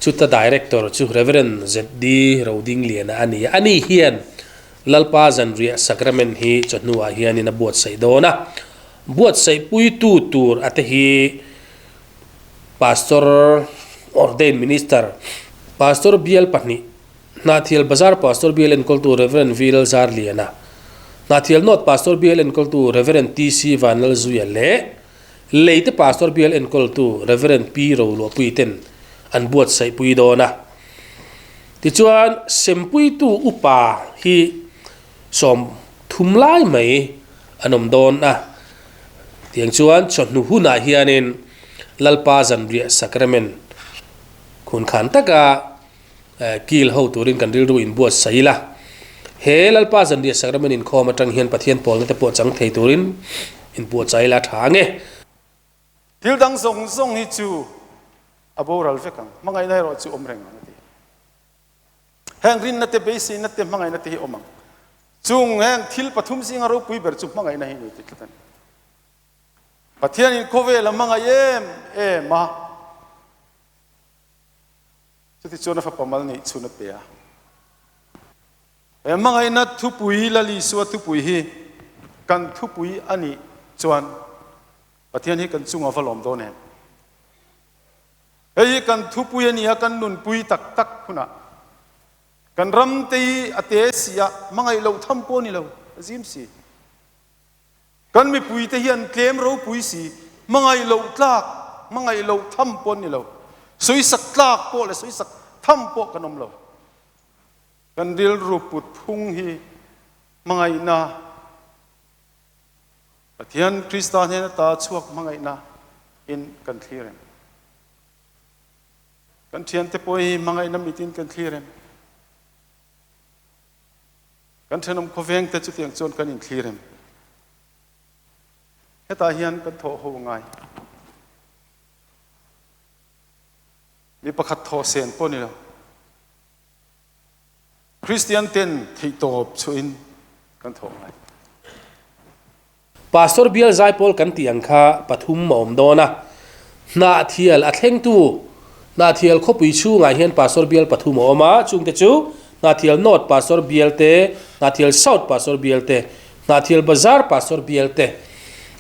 S1: chuta Director chu Rev. ZD Rodingliana a ni a, ani hian Lalpa Zanriah Sacrament hi chawhnuah hianin a buatsaih dawn a, buatsaihpuitu tur a te hi Pastor Ordained Minister, Pastor Bial pahnih, Hnahthial Bazar Pastor Bial enkawltu Rev. V Lalzarliana, Hnahthial North Pastor Bial enkawltu Rev. TC Vanlalzuia leh Leite Pastor Bial enkawltu Rev. P Roluahpui ten an buatsaihpui dawn a. Tichuan, Sempuitu upa hi 30 lai mai an awm dawn a. Tiang chuan chawhnu hunah hianin Lalpa Zanriah Sacrament khunkhan taka Kil ho turin kan rilru inbuatsaih ila, he Lalpa Zanriah Sacrament inkhawm atang hian Pathian pawlna te pawh chang thei turin inbuatsaih ila tha ang e.
S7: Thil dang zawng zawng hi chu a boral vek ang, hmangaihna erawh chu awm reng ang a ti. Heng rinna te, beiseina te, hmangaihna te hi awm ang. Chung heng thil pathum zinga ropui ber chu hmangaihna hi a ni tih tlat a ni. Pathianin khawvel a hmangaih em em a. Chutichuan a fapa mal neih chhun a pe a. He hmangaihna thupui Lal Isua thupui hi kan thupui a nih chuan Pathian hi kan chungah va lawm dawn em? Hei hi kan thupui a ni a, kan nunpui tak tak hunah kan ram te hi a te si a, hmangaih loh tham pawh a ni lo, a zim si. Kan mipuite hi an tlem ropui si, hmangaih loh tlak, hmangaih loh tham pawh an ni lo. Sawisak tlak pawh leh sawisak tham pawh kan awm lo. Kan rilru put phung hi hmangaihna, Pathian Krista hnen ata chhuak hmangaihna in kan thlir em? Kan thiante pawh hi hmangaihna mitin kan thlir em? Kan thenawm khawvengte chutiang chuan kan inthlir em? Hetah hian kan thawh ho ngai. Mi pakhat thawh sen pawh ni lo. Kristian ten theihtawp chhuahin kan thawh ngai.
S1: Pastor Bial Zaipawl kan tih ang kha pathum a awm dawn a, Hnahthial a thlengtu Hnahthial khawpui chhungah hian Pastor Bial pathum a awm a, chungte chu Hnahthial North Pastor Bial te, Hnahthial South Pastor Bial te, Hnahthial Bazar Pastor Bial te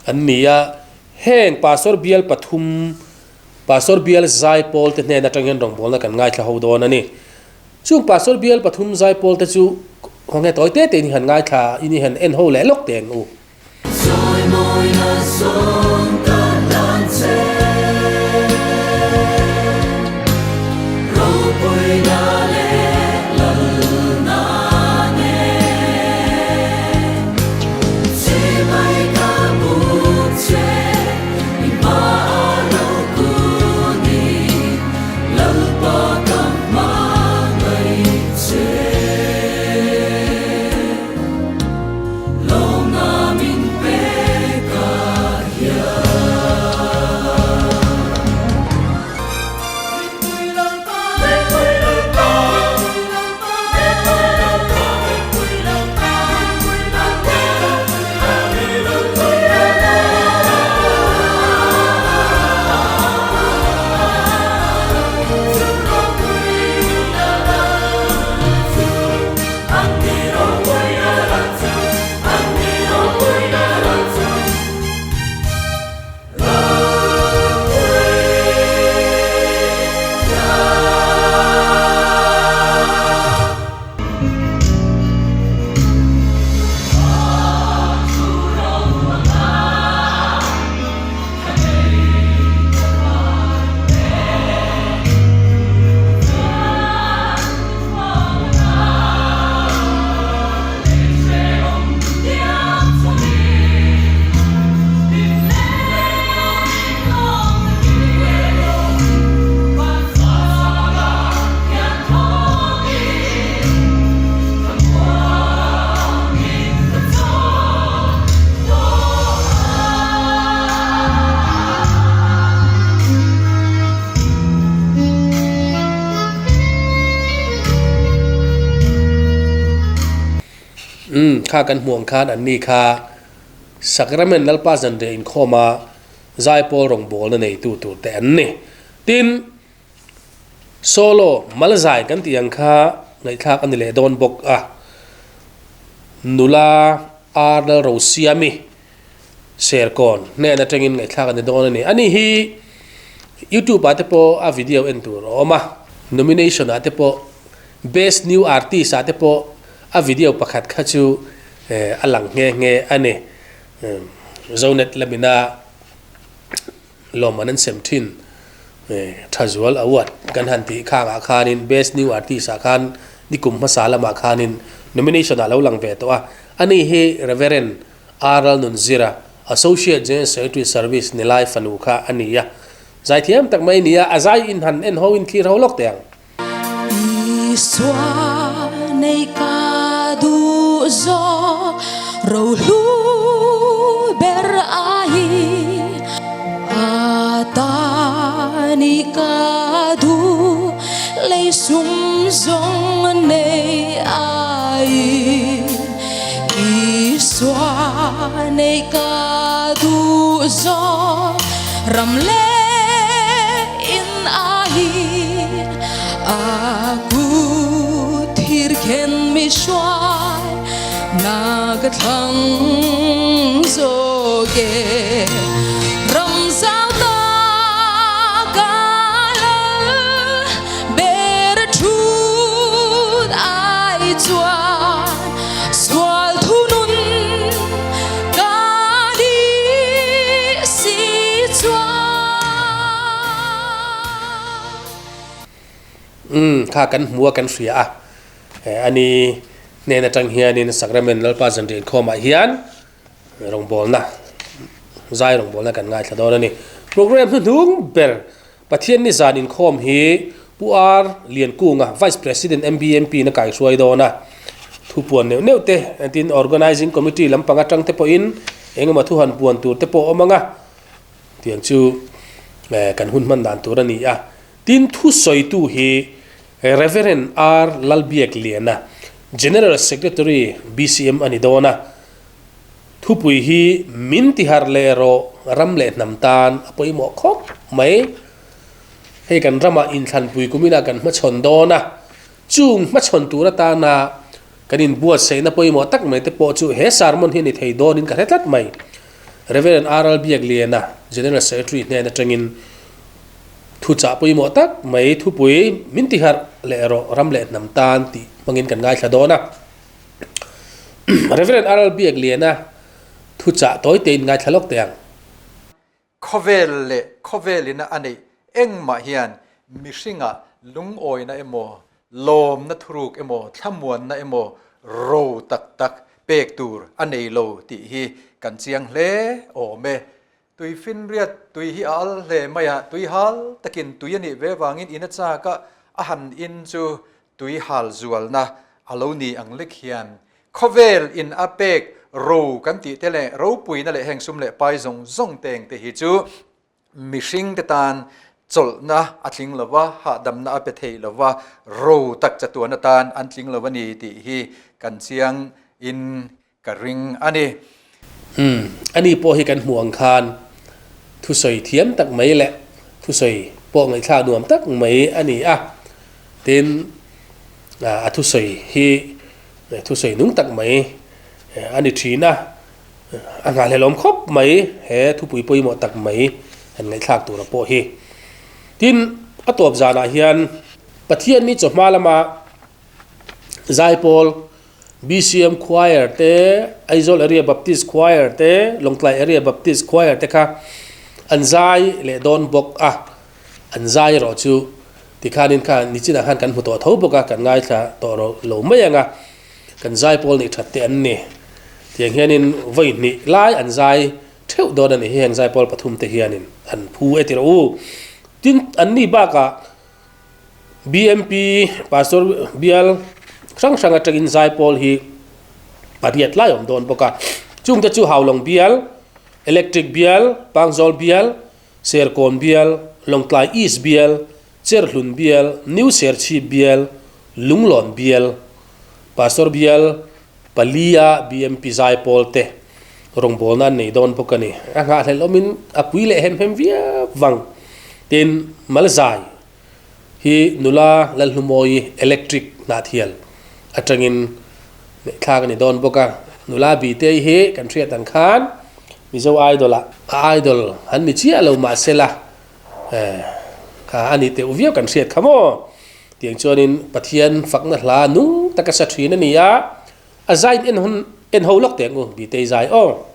S1: an ni a. Heng Pastor Bial pathum Pastor Bial Zaipawl te hnen atang hian rawngbawlna kan ngaithla ho dawn a ni. Chung Pastor bial pathum zaipawl te chu khawnge tawi te te in han ngaithla in i han en ho leh lawk teh ang u. Umm, kha kan hmuh ang khan anni kha Sacrament Lalpa zanriah inkhawma zaipawl rawngbawlna neitu tur te an ni. Tin, solo mal zai kan tih ang kha ngaihthlak a ni leh dawn bawk a. Nula R Lalrosiami Serkawn hnen atangin ngaihthlak a ni dawn a ni. Ani hi YouTube ah te pawh a video en tur a awm a, nomination ah te pawh best new artist ah te pawh a video pakhat kha chu a lang nghe nghe a ni. Zonet lamina lawmman an sem thin Thazual Award kan han tih khangah khanin best new artist ah khan nikum hmasa lamah khanin nomination ah lo lang ve tawh a. Ani hi Reverend Aral Nunzira, Associate General Secretary Service ni lai fanu kha a ni a. Zaithiam tak mai a ni a, a zai in han en ho in thlir ho lawk teh ang.
S3: Isua nei ka duh zawk rohlu ber ai a ta ni ka duh lei sum zawng nei ai. Isua nei ka duh zawk ram leh in ai a kut thir khen mi hruai na ka thlang zawk e ram zau ta ka lal ber thut ai chuan sual thunun ka ni si chuan.
S1: Umm kha kan hmu a kan hria a ani hnen atang hianin Sacrament Lalpa zanriah inkhawmah hian rawngbawlna zai rawngbawlna kan ngaithla dawn a ni. Program hnuhnung ber Pathian ni zan inkhawm hi Pu R Liankunga, Vice President MBMP in a kaihruai dawn a. Thu puan neuh neuh te, tin Organising Committee lampang atang te pawhin engemaw thu han puan tur te pawh a awm ang a, tiang chu kan hun hman dan tur a ni a. Tin thusawitu hi Rev. R Lalbiakliana, General Secretary BCM a ni dawn a. Thupui hi min tihar leh erawh ram leh hnam tan a pawimawh khawp mai. Hei kan ramah inthlanpui kuminah kan hmachhawn dawn a, chung hmachhawn tur atana kan inbuatsaihna pawimawh tak mai te pawh chu he sermon hi a ni thei dawnin ka hre tlat mai. Rev. RL Biakliana, General Secretary hnen atangin thuchah pawimawh tak mai thupui min tihar leh erawh ram leh hnam tan tih hmangin kan ngaithla dawn a. Reverend RL Biakliana thuchah tawi tein ngaithla lawk teh ang.
S8: Khawvel leh khawvelina a neih engmah hian mihringah lungawina emaw, lawmna thuruk emaw, thlamuanna emaw ro tak tak pek tur a nei lo tih hi kan chiang hle awm e. Tui finriat tui hi a al hle mai a, tui hal takin tui a nih ve vangin in a chak a, a han in chu tui hal zualna a lo ni ang lek hian khawvel in a pek ro kan tih te leh ropuina leh heng sum leh pai zawng zawng teng te hi chu mihring te tan chawlhna a tling lo va, hahdamna a pe thei lo va, ro tak chatuan atan an tling lo a ni tih hi kan chiang in Ka ring a ni.
S1: Umm, ani pawh hi kan hmuh ang khan thusawi thiam tak mai leh thusawi pawh ngaihthlak nuam tak mai a ni a. Tin, a thusawi hi thusawi nung tak mai a ni thin a, a nghahhlelawm khawp mai he thupui pawimawh tak mai han ngaihthlak tura pawh hi. Tin, a tawp zanah hian Pathian ni chawhma lama Zaipawl, BCM Choir te, Aizawl Area Baptist Choir te, Lawngtlai Area Baptist Choir te kha an zai leh dawn bawk a, an zai erawh chu tikhanin kha nichinah khan kan hmu tawh tho bawk a, kan ngaithla tawh ro lo mai ang a, kan zaipawl nih that te an ni. Tiang hianin vawi hnih lai an zai theuh dawn a ni hi heng zaipawl pathum te hianin an phu e tirh u. Tin, anni bakah BMP Pastor bial hrang hrang atangin zaipawl hi pariat lai awm dawn bawk a, chungte chu Haulawng bial, Electric bial, Pangzawl bial, Serkawn bial, Lawngtlai East bial, Cherhlun bial, New Serchhip bial, Lunglawn bial, Pastor bial. Palia BMP Zaipawl te rawngbawlna an nei dawn bawk a ni. A nghahhlelh awmin a pui leh hem hem viau vang. Tin, Malzai hi nula Lalhlumawi electric hnahthial atangin ngaihthlak a ni dawn bawk a. Nula Bitei hi kan hriat ang khan Mizo Idol ah a idol an ni chiah lo mahsela kha a ni teuh viau kan hriat kha maw? Tiang chuanin Pathian fakna hla nung taka sa thin a ni a, a zain en hun en ho lawk teh ang u, Bitei zai aw.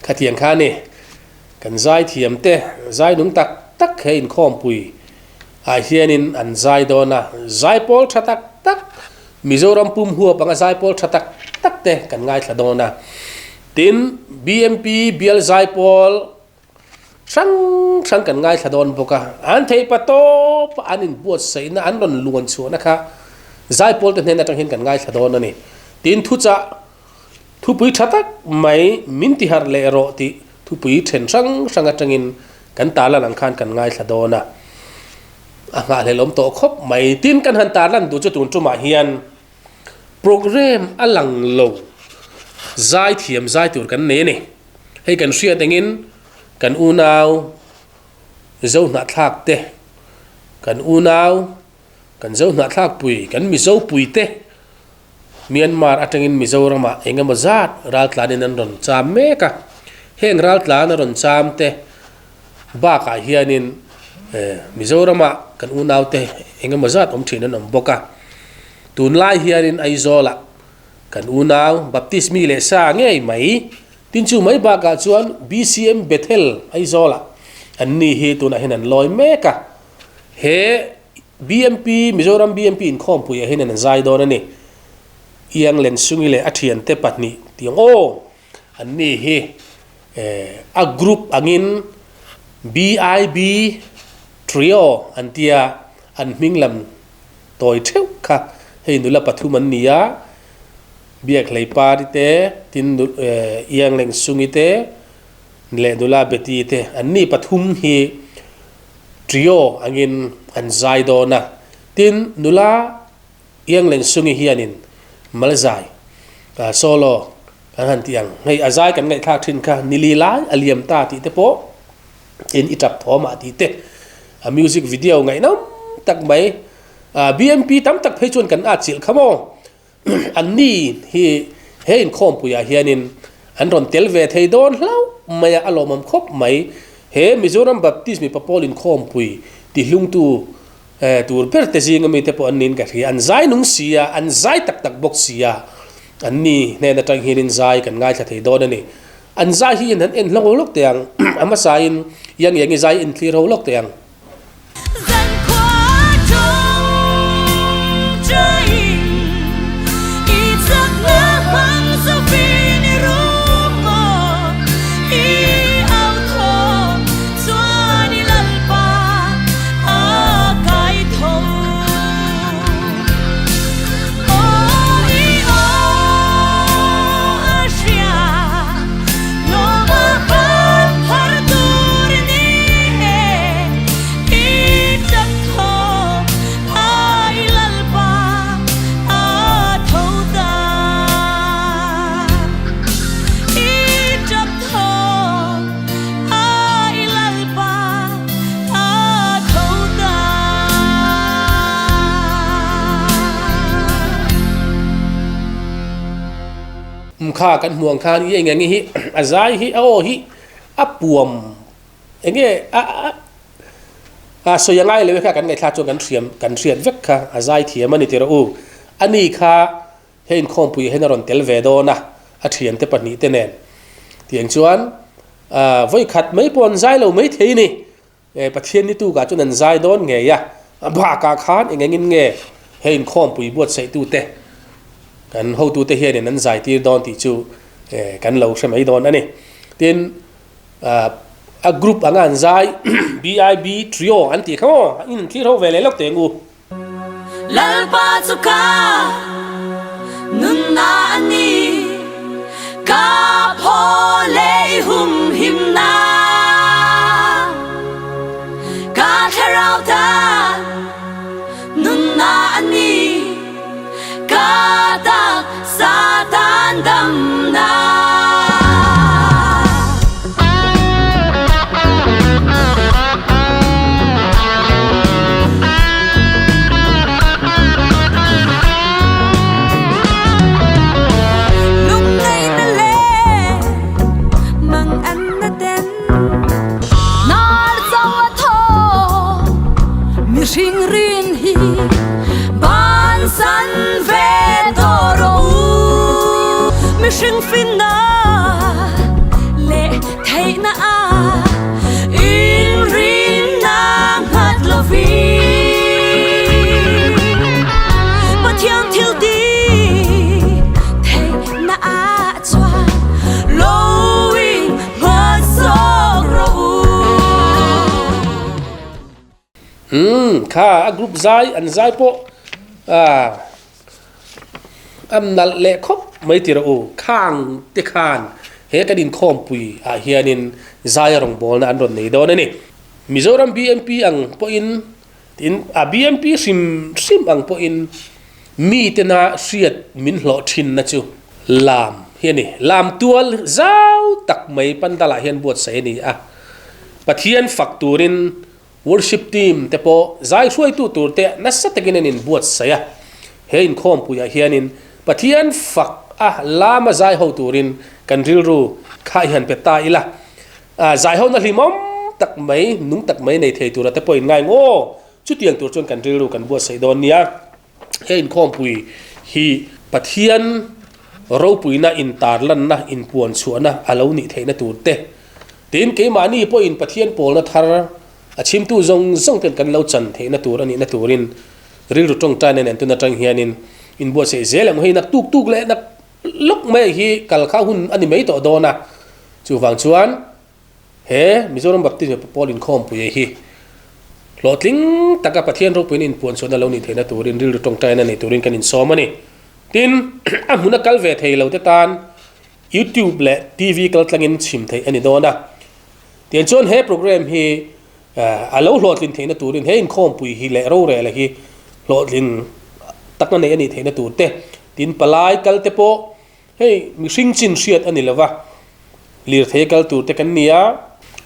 S1: Khatiang kha ni kan zaithiam te zai nung tak tak he inkhawmpui ah hianin an zai dawn a, zaipawl tha tak tak Mizoram pum huap anga zaipawl tha tak tak te kan ngaithla dawn a. Tin, BMP bial zaipawl hrang hrang kan ngaithla dawn bawk a. An theih pa tawp a an inbuatsaihna an rawn luan chhuahna kha zaipawl te hnen atang hian kan ngaithla dawn a ni. Tin, thuchah thupui tha tak mai min tiharh leh rawh tih thupui then hrang hrang atangin kan tarlan ang khan kan ngaithla dawn a. A nghahhlelh awm tawh khawp mai. Tin, kan han tarlan duh chu tun tumah hian programme a lang lo zai thiam zai tur kan nei a ni. Hei kan hriat engin kan unau Zo hnahthlak te, kan unau kan Zo hnahthlak pui, kan Mizo pui te Myanmar atangin Mizoramah eng emaw zat raltlanin an rawn cham mek a. Heng raltlan a rawn cham te bakah hianin Mizoramah kan unaute eng emaw zat awm thin an awm bawk a. Tunlai hianin Aizawlah kan unau Baptist mi leh sa ngei mai tin chu mai bakah chuan BCM Bethel Aizawlah an ni hi tunah hian an lawi mek a. He BMP, Mizoram BMP inkhawmpui ah hian an zai dawn a ni. Iang Lensungi leh a thiante pahnih tih ang aw! An ni hi a group angin BIB Trio an tia, an hming lam tawi theuh kha hei nula pathum an ni a, Biakhlei Pari te, tin Iang Lengsungi te leh nula Betty te an ni pathum hi Trio angin an zai dawn a, tin nula Iang Lensungi hianin Malzai solo kan han tih ang. Hei a zai kan ngaihthlak thin kha nili lai a liam ta tih te pawh in i tap thawm ah tih te a music video ngaihnawm tak mai BMP tam tak phei chuan kan atchilh kha maw. An ni hi he inkhawmpuiah hianin an rawn tel ve thei dawn hlauh mai a, a lawmawm khawp mai. He Mizoram Baptist mipa pawl inkhawmpui tihlungtu tur ber te zinga mite pawh an niin ka hria. An zai nung si a, an zai tak tak bawk si a, an ni hnen atang hianin zai kan ngaithla thei dawn a ni. An zai hi in han en hlawk lawk teh ang, a hmasain Yang Yangi zai in thlir ho lawk teh ang. Kha kan hmuh ang khan i eng eng hi a zai hi a aw hi a puam enge a a a sawi a ngai lo e kha kan ngaihthlak chuan kan hriam kan hriat vek kha a zai thiam a ni tirh u ani kha he inkhawmpui hian a rawn tel ve dawn a a thiante pahnih te nen tiang chuan ah vawi khat mai pawh an zai lo mai thei a ni. Pathian ni tukah chuan an zai dawn ngei a, a bakah khan eng engin nge he inkhawmpui buatsaih-tute kan hotute hianin an zai tir dawn tih chu kan lo hre mai dawn a ni. Tin, a group anga an zai BIB Trio an tih kha maw in thlir ho ve leh lawk teh ang u.
S3: Lalpa chu ka nunna a ni, ka phaw leh i humhimna, ka thlarau tan nunna a ni, ka taksa tan damna. Lungngaihna leh manganna ten hnar cho a thaw mihring rin hi bansan ve tawh rawh u. Mihring finna leh theihna a inrinna nghat lovin Pathian thil ti theihna a chuan lo in nghat zawk rawh u.
S1: Umm kha a group zai an zai pawh ah a nalh leh khawp mai ti rawh u khang te khan he kan inkhawmpui ah hianin zai a rawngbawlna an rawn nei dawn a ni. Mizoram BMP ang pawhin tin a BMP hrim hrim ang pawhin mi tena hriat min hlawh thinna chu lam hi a ni. Lam tual zau tak mai pandal ah hian buatsaih a ni a. Pathian fak turin Worship team te pawh zai hruaitu tur te nasa takin an inbuatsaih a. He inkhawmpuiah hianin Pathian fak a lama zai ho turin kan rilru kha i han pe ta ila. Zai hona hlimawm tak mai, nung tak mai nei thei tura te pawh in ngai ngaw. Chutiang tur chuan kan rilru kan buatsaih dawn nia. He inkhawmpui hi Pathian ropuina intarlanna, inpuanchhuahna a lo nih theihna tur te, tin keimahni pawhin Pathian pawlna thar a chhimtu zawng zawng ten kan lo chan theihna tur a nihna turin rilru tawngtaina nen tun atang hianin inbuatsaih zel ang. Hei nak tuk tuk leh nak lawk mai hi kal kha hun a ni mai tawh dawn a, chuvang chuan He Mizoram Baptist Mipa Pawl inkhawmpuia hi hlawhtling taka Pathian ropuiin inpuanchhuahna lo nih theihna turin rilru tawngtaina nei turin kan insawm a ni. Tin, a hmuna kal ve thei lo te tan YouTube leh TV kal tlangin chhim theih a ni dawn a. Tiang chuan he program hi a lo hlawhtlin theihna turin he inkhawmpui hi leh rorela hi hlawhtlin takna nei a nih theihna tur te, tin palai kal te pawh Hei mihring chin hriat a ni lo va, lirthei kal tur te kan ni a,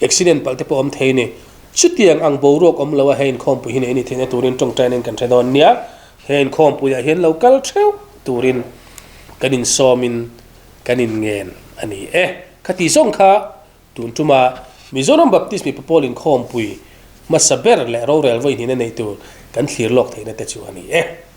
S1: accident palh te pawh awm thei a ni. Chutiang ang boruak awm lo a he inkhawmpui hi nei a ni theihna turin tawngtaina in kan hre dawn nia. He inkhawmpuiah hian lo kal theuh turin kan insawmin kan inngen a ni e. Khati zawng kha tun tuma Mizoram Baptist mipa pawl inkhawmpui hmasa ber leh rorel vawihnihna nei tur kan thlir lawk theihna te chu a ni e.